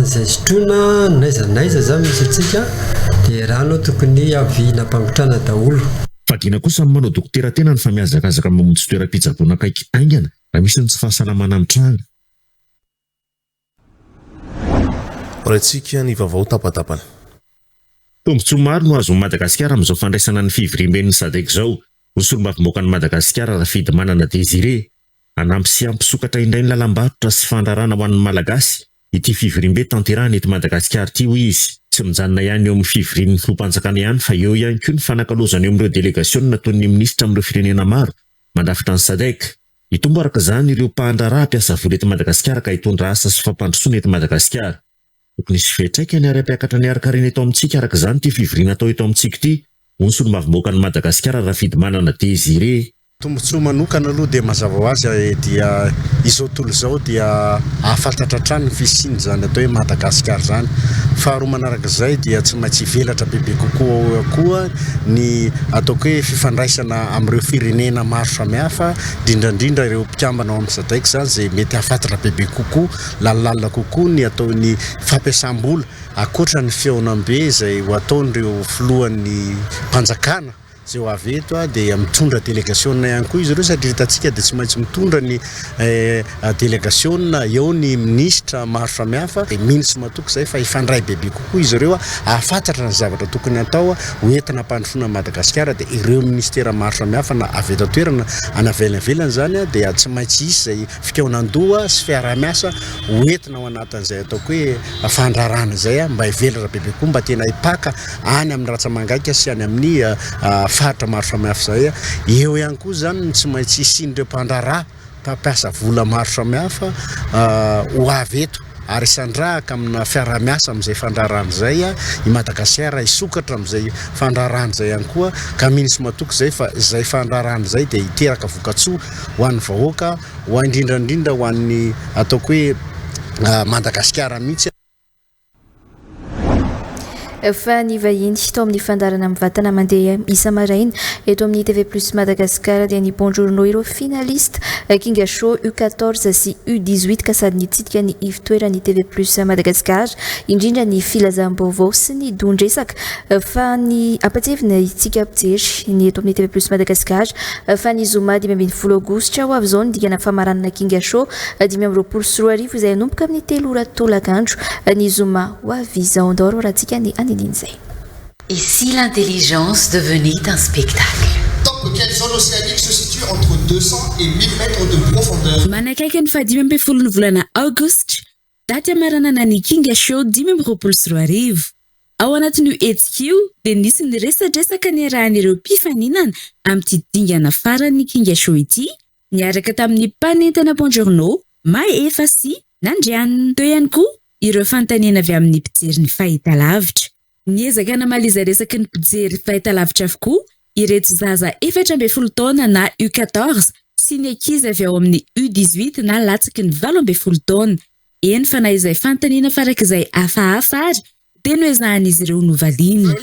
izay sotroina n'aiza n'aiza izany misy antsika dia rano tokony avy nampangotrahana daholo. Fadiana kosa ny manao dokotera tenany fa mihazakazaka mamonjy toeram-pitsaboana akaiky haingana raha misy ny tsy fahasalamana mitranga. Horaintsika ny vaovao tapatapany. Tombontsoa maro no azon'i Madagasikara amin'izao fandraisana ny fivoriamben'ny Sadec izao. Ho solombavambahoakan'i Madagasikara Rafidimanana Désiré. Hanampy sy hampisokatra indray ny lalam-barotra sy fandraharahana ho an'ny Malagasy ity fivoriambe tanterahina eto Madagasikara ity, hoy izy. Tsy mijanona ihany eo amin'ny fivorian'ny filoham-panjakana ihany fa eo ihany koa ny fanakalozana eo amin'ireo delegasiona toy ny minisitra amin'ireo firenena maro mandrafitra ny Sadec. Hitombo araka izany ireo mpandraharaha mpiasa vola eto Madagasikara ka hitondra asa sy fampandrosoana eto Madagasikara. Tokony hisy fiantraikany ary hampiakatra ny harin-karena eto amintsika araka izany ity fivoriana atao eto amintsika ity, hoy ny solombavambahoakan'i Madagasikara Rafidimanana Désiré. Tombontsoa manokana aloha dia mazava ho azy dia izao tontolo izao dia hahafantatra hatrany ny fisian'izany atao hoe Madagasikara izany. Faharoa manaraka izay dia tsy maintsy hivelatra bebe kokoa koa ny ataoko hoe fifandraisana amin'ireo firenena maro samihafa, indrindra indrindra ireo mpikambana ao amin'ny Sadec izany izay mety hahafantatra bebe kokoa, lalindalina kokoa ny atao ny fampiasam-bola ankoatra ny fihaonambe izay ho ataon'ireo filohan'ny mpanjakana. Izay ho avy eto dia mitondra delegasiona ihany koa izy ireo satria hitantsika dia tsy maintsy mitondra ny delegasiona eo ny minisitra maro samihafa. Dia mino sy matoky izahay fa hifandray bebe kokoa izy ireo hahafantatra ny zavatra tokony hatao ho entina hampandrosoana an'i Madagasikara. Dia ireo minisitera maro samihafa na avy eto an-toerana na avy any ivelany izany dia tsy maintsy hisy izay fikaonan-doha sy fiaraha-miasa ho entina ao anatin'izay ataoko hoe fandraharahana izay mba hivelatra bebe kokoa, mba tena hipaka any amin'ny ratsa-mangaika sy any amin'ny faritra maro samihafa izay. Eo ihany koa izany ny tsy maintsy hisian'ireo mpandraharaha mpampiasa vola maro samihafa ho avy eto ary hisandrahaka amina fiaraha-miasa amin'izay fandraharahana izay i Madagasikara, hisokatra amin'izay fandraharahana izay ihany koa ka mino sy matoky izay fa izay fandraharahana izay dia hiteraka vokatsoa ho an'ny vahoaka, ho indrindra indrindra ho an'ny ataoko hoe Madagasikara mihitsy. Fa ny vahiny tao amin'ny fandaharana mivantana mandeha isa-maraina eto amin'ny TV Plus Madagascar dia ny Bonjourno ireo finaliste Kinga Show U14 sy U18 ka sady nitsidika ny ivotoeran'ny TV Plus Madagascar indrindra ny filazam-baovao sy ny don-dresaka Fa ny ampatsiahivina isika mpijery ny eto amin'ny TV Plus Madagascar fa ny zoma 15 aogositra ho avy izao ny dingana famaranana Kinga Show 2025 izay hanomboka amin'ny telo ora tolakandro ny zoma ho avy izao. Andao ary hoarahantsika ny andinindin'izay. Et si l'intelligence devenait un spectacle? Top Quelle zone océanique se situe entre 200 et 1000 mètres de profondeur? Manakaiky ny faha-15 ny volana aogositra, Daty hamaranana ny Kinga Show 2025. Ao anatin'io hetsika io dia nisy ny resadresaka niarahan'ireo mpifaninana amin'ity dingana faran'ny Kinga Show ity niaraka tamin'ny mpanentana Bonjourno, Mahefa sy Nandrianina. Teo ihany koa ireo fanontaniana avy amin'ny mpijery ny fahitalavitra. Niezaka namaly izay resaky ny mpijery fahitalavitra avokoa ireto zaza 14 taona na U 14 sy ny ankizy avy ao amin'ny U 18 na latsaky ny 18 taona. Eny fa na izay fanontaniana farak'izay hafahafa ary dia noezahan'izy ireo novaliana.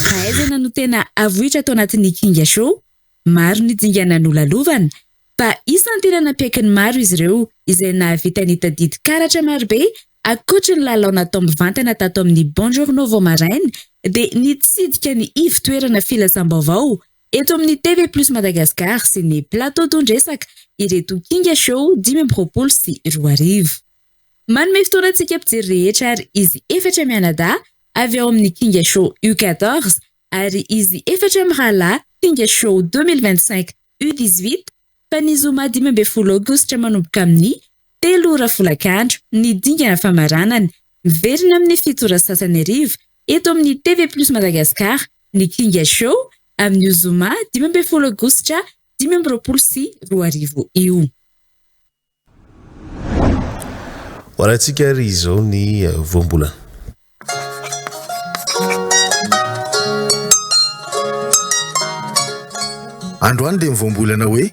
Fahaizana no tena avoitra ato anatin'ny Kinga Show. Maro ny dingana nolalovana, fa isan'ny tena nampiaiky ny maro izy ireo izay nahavita nitadidy karatra marobe ankoatry ny lalao natao mivantana tato amin'ny Bonjourno vao maraina dia nitsidika ny ivo-toerana filazam-baovao eto amin'ny TV Plus Madagascar sy ny Plateau Don-dresaka ireto Kinga Show 2025. Manome fotoana antsika mpijery rehetra ary izy efatra mianadahy avy ao amin'ny Kinga Show U 14 ary izy efatra mirahalahy Kinga Show 2025 U 18 fa ny zoma 15 aogositra manomboka amin'ny telo ora folakandro ny dingana famaranana. Miverina amin'ny fito ora sasany hariva eto amin'ny TV Plus Madagascar ny Kinga Show amin'io zoma 15 aogositra 2025 io. Ho arahintsika ary izao ny voambolana. Androany dia ny voambolana hoe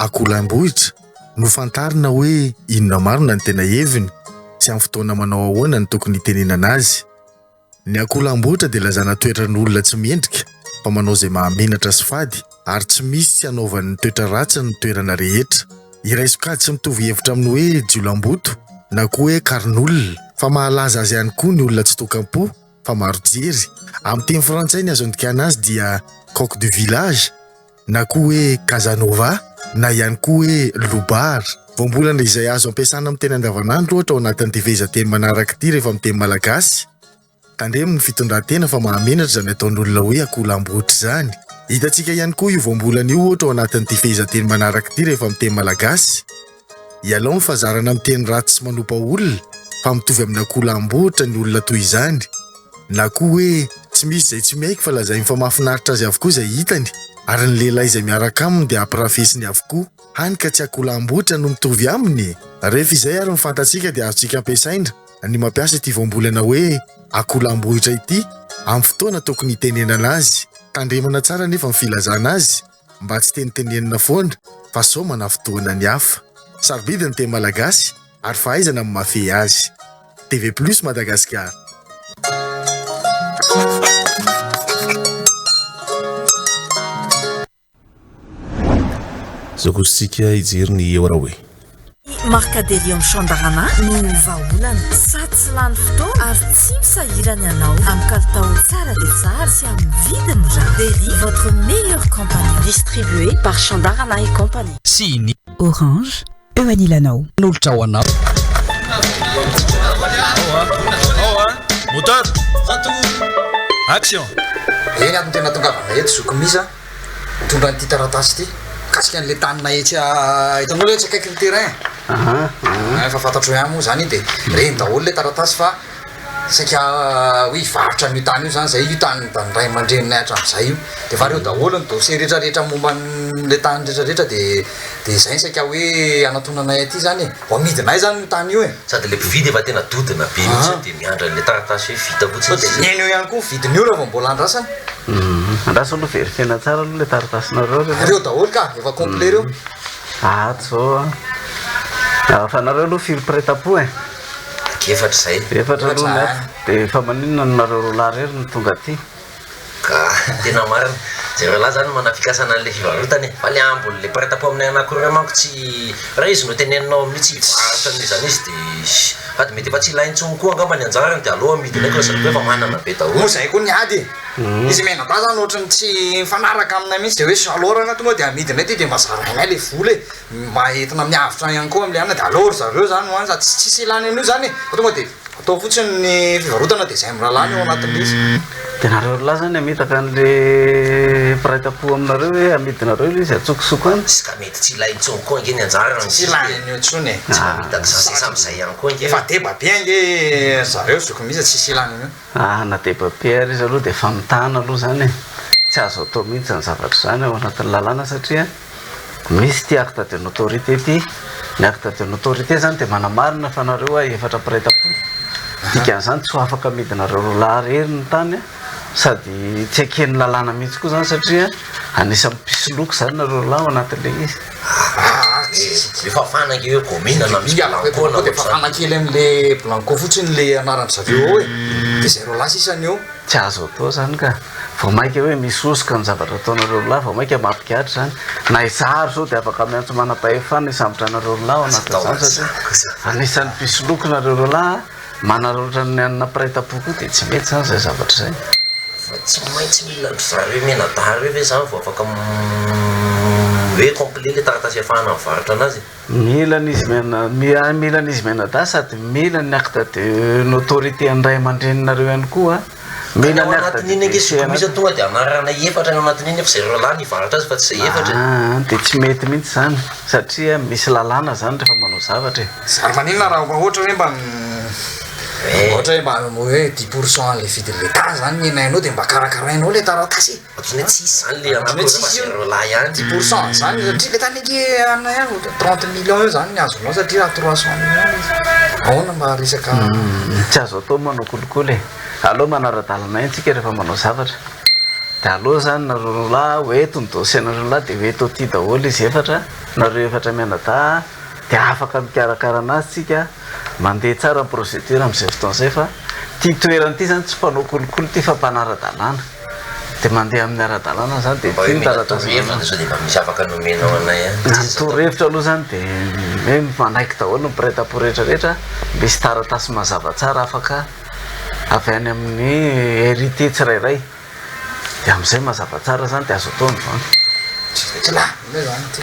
akoholambohitra no fantarina hoe inona marina ny tena heviny sy amin'ny fotoana manao ahoana no tokony hitenenana azy. Ny akoholambohitra dia ilazana toetran'olona tsy mendrika fa manao izay mahamenatra sy fady ary tsy misy tsy hanaovany ny toetra ratsiny ny toerana rehetra. Iray sokajy tsy mitovy hevitra amin'ny hoe jiolamboto na koa hoe karin'olona fa mahalaza azy ihany koa ny olona tsy tokam-po fa maro jery. Amin'ny teny frantsay ny azo andikana azy dia coq du village na koa hoe Casanova. na ihany koa hoe lobary. Voambolana izay azo ampiasana amin'ny teny andavanandro ohatra ao anatin'ity fehezanteny manaraka ity rehefa miteny malagasy, Tandremo ny fitondran-tena fa mahamenatra izany ataon'olona hoe akoholambohitra izany. Hitantsika ihany koa io voambolana io ohatra ao anatin'ity fehezanteny manaraka ity rehefa miteny malagasy, Ialao ny fahazarana miteny ratsy sy manompa olona fa mitovy amin'ny akoholambohitra ny olona toy izany. Na koa hoe tsy misy izay tsy miaiky fa lazainy fa mahafinaritra azy avokoa izay hitany ary ny lehilahy izay miaraka aminy dia ampirafesiny avokoa. Hany ka tsy akoholambohitra no mitovy aminy e! Rehefa izay ary ny fantatsika dia azontsika ampiasaina ny mampiasa ity voambolana hoe akoholambohitra ity amin'ny fotoana tokony hitenenana azy. Tandremana tsara anefa ny filazana azy mba tsy tenitenenina foana fa sao manafintohina ny hafa. Sarobidy ny teny malagasy ary fahaizana ny mahafehy azy. TV Plus Madagascar. Zao kosa isika hijery ny eo raha hoe. Ny Marcaderium Chandarana no vahaolana. Sady tsy lany fotoana ary tsy misahirana ianao. Amin'ny kalitao tsara dia tsara sy amin'ny vidiny mirary. Deli, votre meilleur compagnon. Distribué par Chandarana et Compagnie. Sy ny. Orange, eo anilanao. Nolotra ho anao. Moteur! Action! Eny ary no tena tongavana eto zoky Misa a! Mitondra an'ity taratasy ity mikasika an'ilay taninay etsy hitanao ilay etsy akaikin'ny terrain? Efa fantatro ihany moa izany iny dia ireny daholo ilay taratasy fa saika hoe hivarotra an'io tany io izany izay, io tany ny ray aman-dreninay hatramin'izay io, dia efa ireo daholo ny dossier rehetra rehetra momba an'ilay tany rehetra rehetra dia dia izay no saika hoe hanatonanay aty izany e, ho amidinay izany io tany io e. Sady ilay mpividy efa tena dodona be mihitsy dia miandry an'ilay taratasy hoe vita fotsiny Sao dia izy. eny eo ihany koa ny vidin'io raha vao mbola andrasana. Andraso aloha verifiena tsara aloha ilay taratasinareo ry Ireo daholo ka, efa complet ireo. Ato zao an. Fa nareo aloha firy mpiray tampo e? Efatra izay. Efatra aloha ny ato. Dia fa maninona no nareo roalahy irery no tonga aty? Ka tena marina. Jereo lahy zany manana fikasana an'ilay fivarotana e. Fa le ambiny le mpiray tampo aminay anankiroa manko tsy raha izy no teneninao amin'io tsy hivarotra an'iza n'iza dia sady mety efa tsy ilainy intsony koa angamba ny anjarany dia aleo amidinay koa zareo koa efa manana be daholo. Moa zay koa ny ady e. Izy mianadahy zany ohatran'ny tsy mifanaraka aminay mihitsy dia hoe aleo rangah tonga dia amidinay ity dia mba zarainay le vola e. Mba entina miavotra ihany koa amin'ilay anona dia aleo ry zareo zany ho any sady tsisy ilana an'io zany e. Fa tonga dia Atao fotsiny ny fivarotana dia izay mirahalahy ny ao anatin'ilay izy. Dia nareo roalahy zany hamitaka an'le mpiray tampo aminareo hoe amidinareo ilay izy atsokosoko any? Tsy ka mety tsy ilainy intsony koa ange ny anjarany. Tsy ilainy io intsony e. Tsy mamitaka izany izay samy izay ihany koa ange. Efa deba be ange ry zareo zoky mihitsy tsisy ilana an'io. Ah na deba be ary izy aloha dia famitahana aloha izany e. Tsy azo atao mihitsy izany zavatra izany ao anatin'ny lalàna satria Misy ity acte de notoriété ity, ny acte de notoriété zany dia manamarina fa nareo a efatra mpiray tampo, dikan'izany tsy ho afaka amidinareo roalahy irery ny tany sady tsy eken'ny lalàna mihitsy koa zany satria anisan'ny mpisoloky zany nareo roalahy ao anatin'ilay izy. Le fafana ange hoe commune na misy blanco na Dia fafana kely amin'le blanco fotsiny le anaran-dry zareo ao e, dia zay roalahy sisa ny eo. Tsy azo atao izany ka. Vao mainka hoe misy hosoka ny zavatra ataonareo roalahy, vao mainka mampigadra izany. Na izaho ary izao dia afaka miantso manam-pahefana hisambotra anareo roalahy ao anatin'izany satria anisan'ny mpisoloky nareo roalahy, manararaotra ny anona mpiray tampo koa dia tsy mety izany izay zavatra izay. Fa tsy maintsy mila an-dry zareo mianadahy ireo ve izany vao afaka hoe complet le taratasy ahafahana mivarotra anazy e? Mila an'izy miana, mila an'izy mianadahy sady mila ny acte de notoriété an'ny ray aman-dreninareo ihany koa, Ka ny mila ao ny acte de anatin'iny ange décès zoky misy anareo. tonga dia anarana efatra ny ao anatin'iny nefa izay roa lahy nivarotra azy fa tsy izay efatra e. Aa dia tsy mety mihitsy izany satria misy lalàna izany rehefa manao zavatra e. Ary maninona raha ohatra hoe mba ohatra hoe mba hoe dix pour cent an'ilay vidin'ilay tany izany ny hainao dia mba karakarainao ilay taratasy e. Ohatran'ny hoe tsisy izany le anarana fa zay roa lahy ihany. Dix pour cent an'izany satria le tany ange anay any ohatra trente millions eo izany ny azonao satria raha trois cent millions izy. Ahoana mba resaka. Tsy azo atao manao kolikoly e. Aleo manara-dalana ihany tsika rehefa manao zavatra. Dia aleo izany nareo roa lahy ho eto ny dossier nareo roa lahy dia ho eto aty daholo izy efatra, nareo efatra mianadahy dia afaka mikarakara anazy tsika. Mandeha tsara ny procédure amin'izay fotoana izay fa ity toerana ity izany tsy mpanao kolikoly ity fa mpanara-dalàna. Dia mandeha amin'ny ara-dalàna izany dia Mba hoe ity ny mila taratasy torohevitra ananana. dia sao dia mba misy afaka nomenao anay any. Na ny torohevitra aloha izany dia hoe manaiky daholo ny mpiray tampo rehetra rehetra, misy taratasy mazava tsara afaka avy any amin'ny héritier tsirairay. Dia amin'izay mazava tsara izany dia azo atao ny vente. Tsy lahy ve zany ity?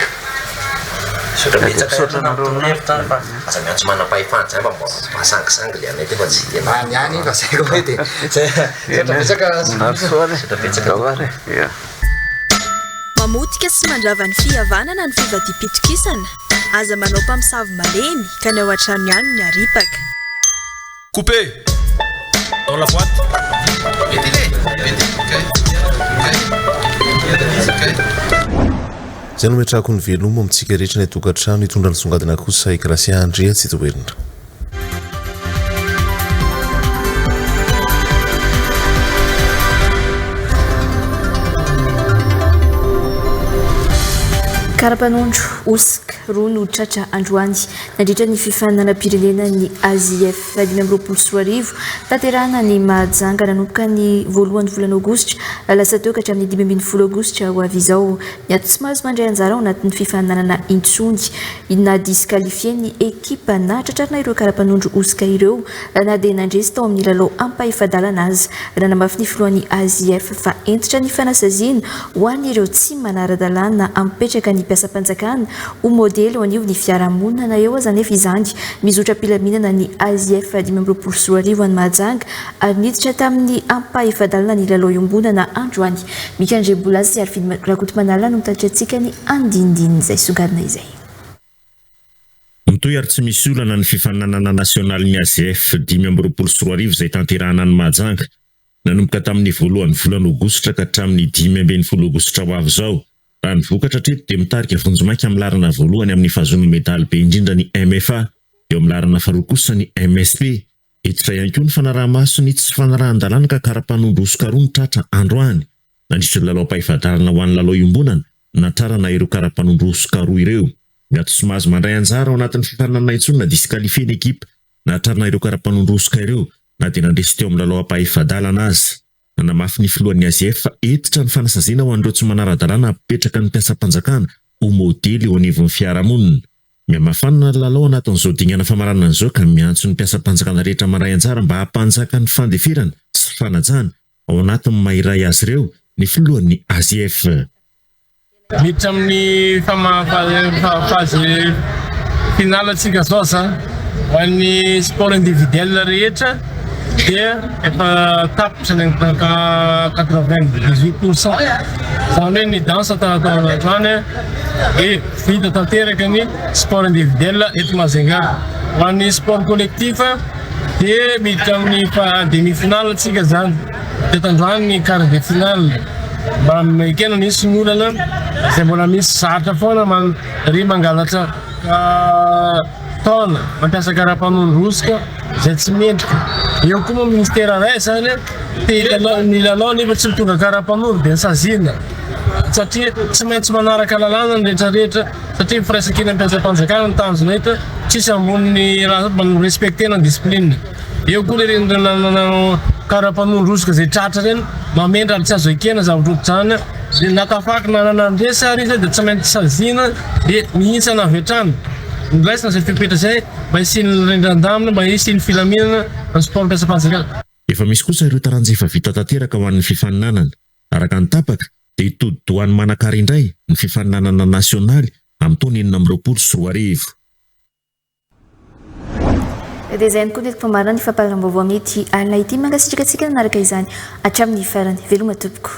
Misaotra betsaka Misaotra anareo torohevitra fa aza miantso manam-pahefana zay mba mba sangisangy le anay ty fa tsy tena. Any ihany iny fa zay koa hoe de zay. Misaotra betsaka. Misaotra betsaka. Ia. Mamotika sy mandrava ny fihavanana ny fivadiam-pitokisana. Aza manao mpamosavy malemy ka ny ao an-trano ihany no aripaka. Coupé! Dans la boîte. Izay no ametrahako ny veloma amintsika rehetra any an-tokantrano hitondra ny songadina kosa i Gracia Andriatsitoherina. Karapanondro hosoka roa no tratra androany nandritra ny fifaninanam-pirenena ny AJF 2025 tanterahana any Mahajanga nanomboka ny voalohan'ny volana aogositra lasa teo ka hatramin'ny 15 aogositra ho avy izao. Miato tsy mahazo mandray anjara ao anatin'ny fifaninanana intsony na disqualifié ny ekipa nahatratrarina ireo kara-panondro hosoka ireo na dia nandresy tao amin'ny lalao ampahefa-dalana aza. Nanamafy ny filohan'ny AJF fa hentitra ny fanasaziana ho an'ireo tsy manara-dalàna hampipetraka ny mpiasam-panjakana ho modely eo anivon'ny fiarahamonina na eo aza anefa izany. Mizotra am-pilaminana ny AJF 2025 any Mahajanga ary niditra tamin'ny ampahefa-dalana ny lalao iombonana androany. Mika Andriambola sy Arvid Rakotomanala no mitatitra antsika ny andinindinin'izay songadina izay. Mitohy ary tsy misy olana ny fifaninanana nasionalin'ny AZF 2025 izay tanterahana any Mahajanga, nanomboka tamin'ny voalohan'ny volana aogositra ka hatramin'ny 15 aogositra ho avy izao. Raha ny vokatra hatreto dia mitarika vonjimaika amin'ny laharana voalohany amin'ny fahazoana medaly be indrindra ny MFA, eo amin'ny laharana faharoa kosa ny MSP. Hentitra ihany koa ny fanaraha-maso ny tsy fanarahan-dalàna ka kara-panondro hosoka roa no tratra androany. Nandritra ny lalao ampahefa-dalana ho an'ny lalao iombonana, natrarana ireo kara-panondro hosoka roa ireo. Miato tsy mahazo mandray anjara ao anatin'ny fifaninanana intsony na disqualifié ny ekipa nahatrarana ireo kara-panondro hosoka ireo na dia nandresy teo amin'ny lalao ampahefa-dalana aza. Nanamafy ny filohan'ny AGF fa hentitra ny fanasaziana ho an'ireo tsy manara-dalàna hampipetraka ny mpiasam-panjakana ho modely eo anivon'ny fiarahamonina. Mihamafanana ny lalao anatin'izao dingana famaranana izao ka miantso ny mpiasam-panjakana rehetra mandray anjara mba hampanjaka ny fandeferana sy fanajana ao anatin'ny maha iray azy ireo ny filohan'ny AGF. Miditra amin'ny phase finale tsika zao zany. Ho an'ny sport individuel rehetra dia efa tapitra ny 98 pour cent. Izany hoe ny danse taratara androany dia Vita tanteraka ny sport individuel eto Majunga. Ho an'ny sport collectif dia miditra amin'ny demi finale tsika zany. Teto androany ny quart de finale. Mba ekena nisy ny olana izay mbola misy zatra foana man ry mangalatra taona mampiasa karapanondro hosoka izay tsy mendrika. Eo koa moa ministera iray zany te hilalao ny lalao nefa tsy mitondra karapanondro dia saziana. Satria tsy maintsy manaraka lalàna ny rehetra rehetra satria ny firaisankina mpiasam-panjakana ny tanjona eto, tsisy ambonin'ny raha mba mi-respecter-na ny discipline. Eo koa le nanao karapanondro hosoka izay tratra ireny, mamendra ary tsy azo ekena zavatra ohatr'izany, dia na tafaky na nandresy ary izy dia tsy maintsy saziana dia mihintsana avy hatrany. Noraisina izay fepetra izay mba hisian'ny rindran-damina, mba hisian'ny filaminana ny sport mpiasam-panjakana. Efa misy kosa ireo taranja efa vita tanteraka ho an'ny fifaninanana. Araka ny tapaka, dia hitodi-doha any Manakara indray ny fifaninanana nasionaly amin'ny taona 2026. Dia izay ihany koa ny entiko famarana ny fampahalalam-baovao amin'ity alina ity. Mankasitraka antsika nanaraka izany hatramin'ny farany. Veloma tompoko.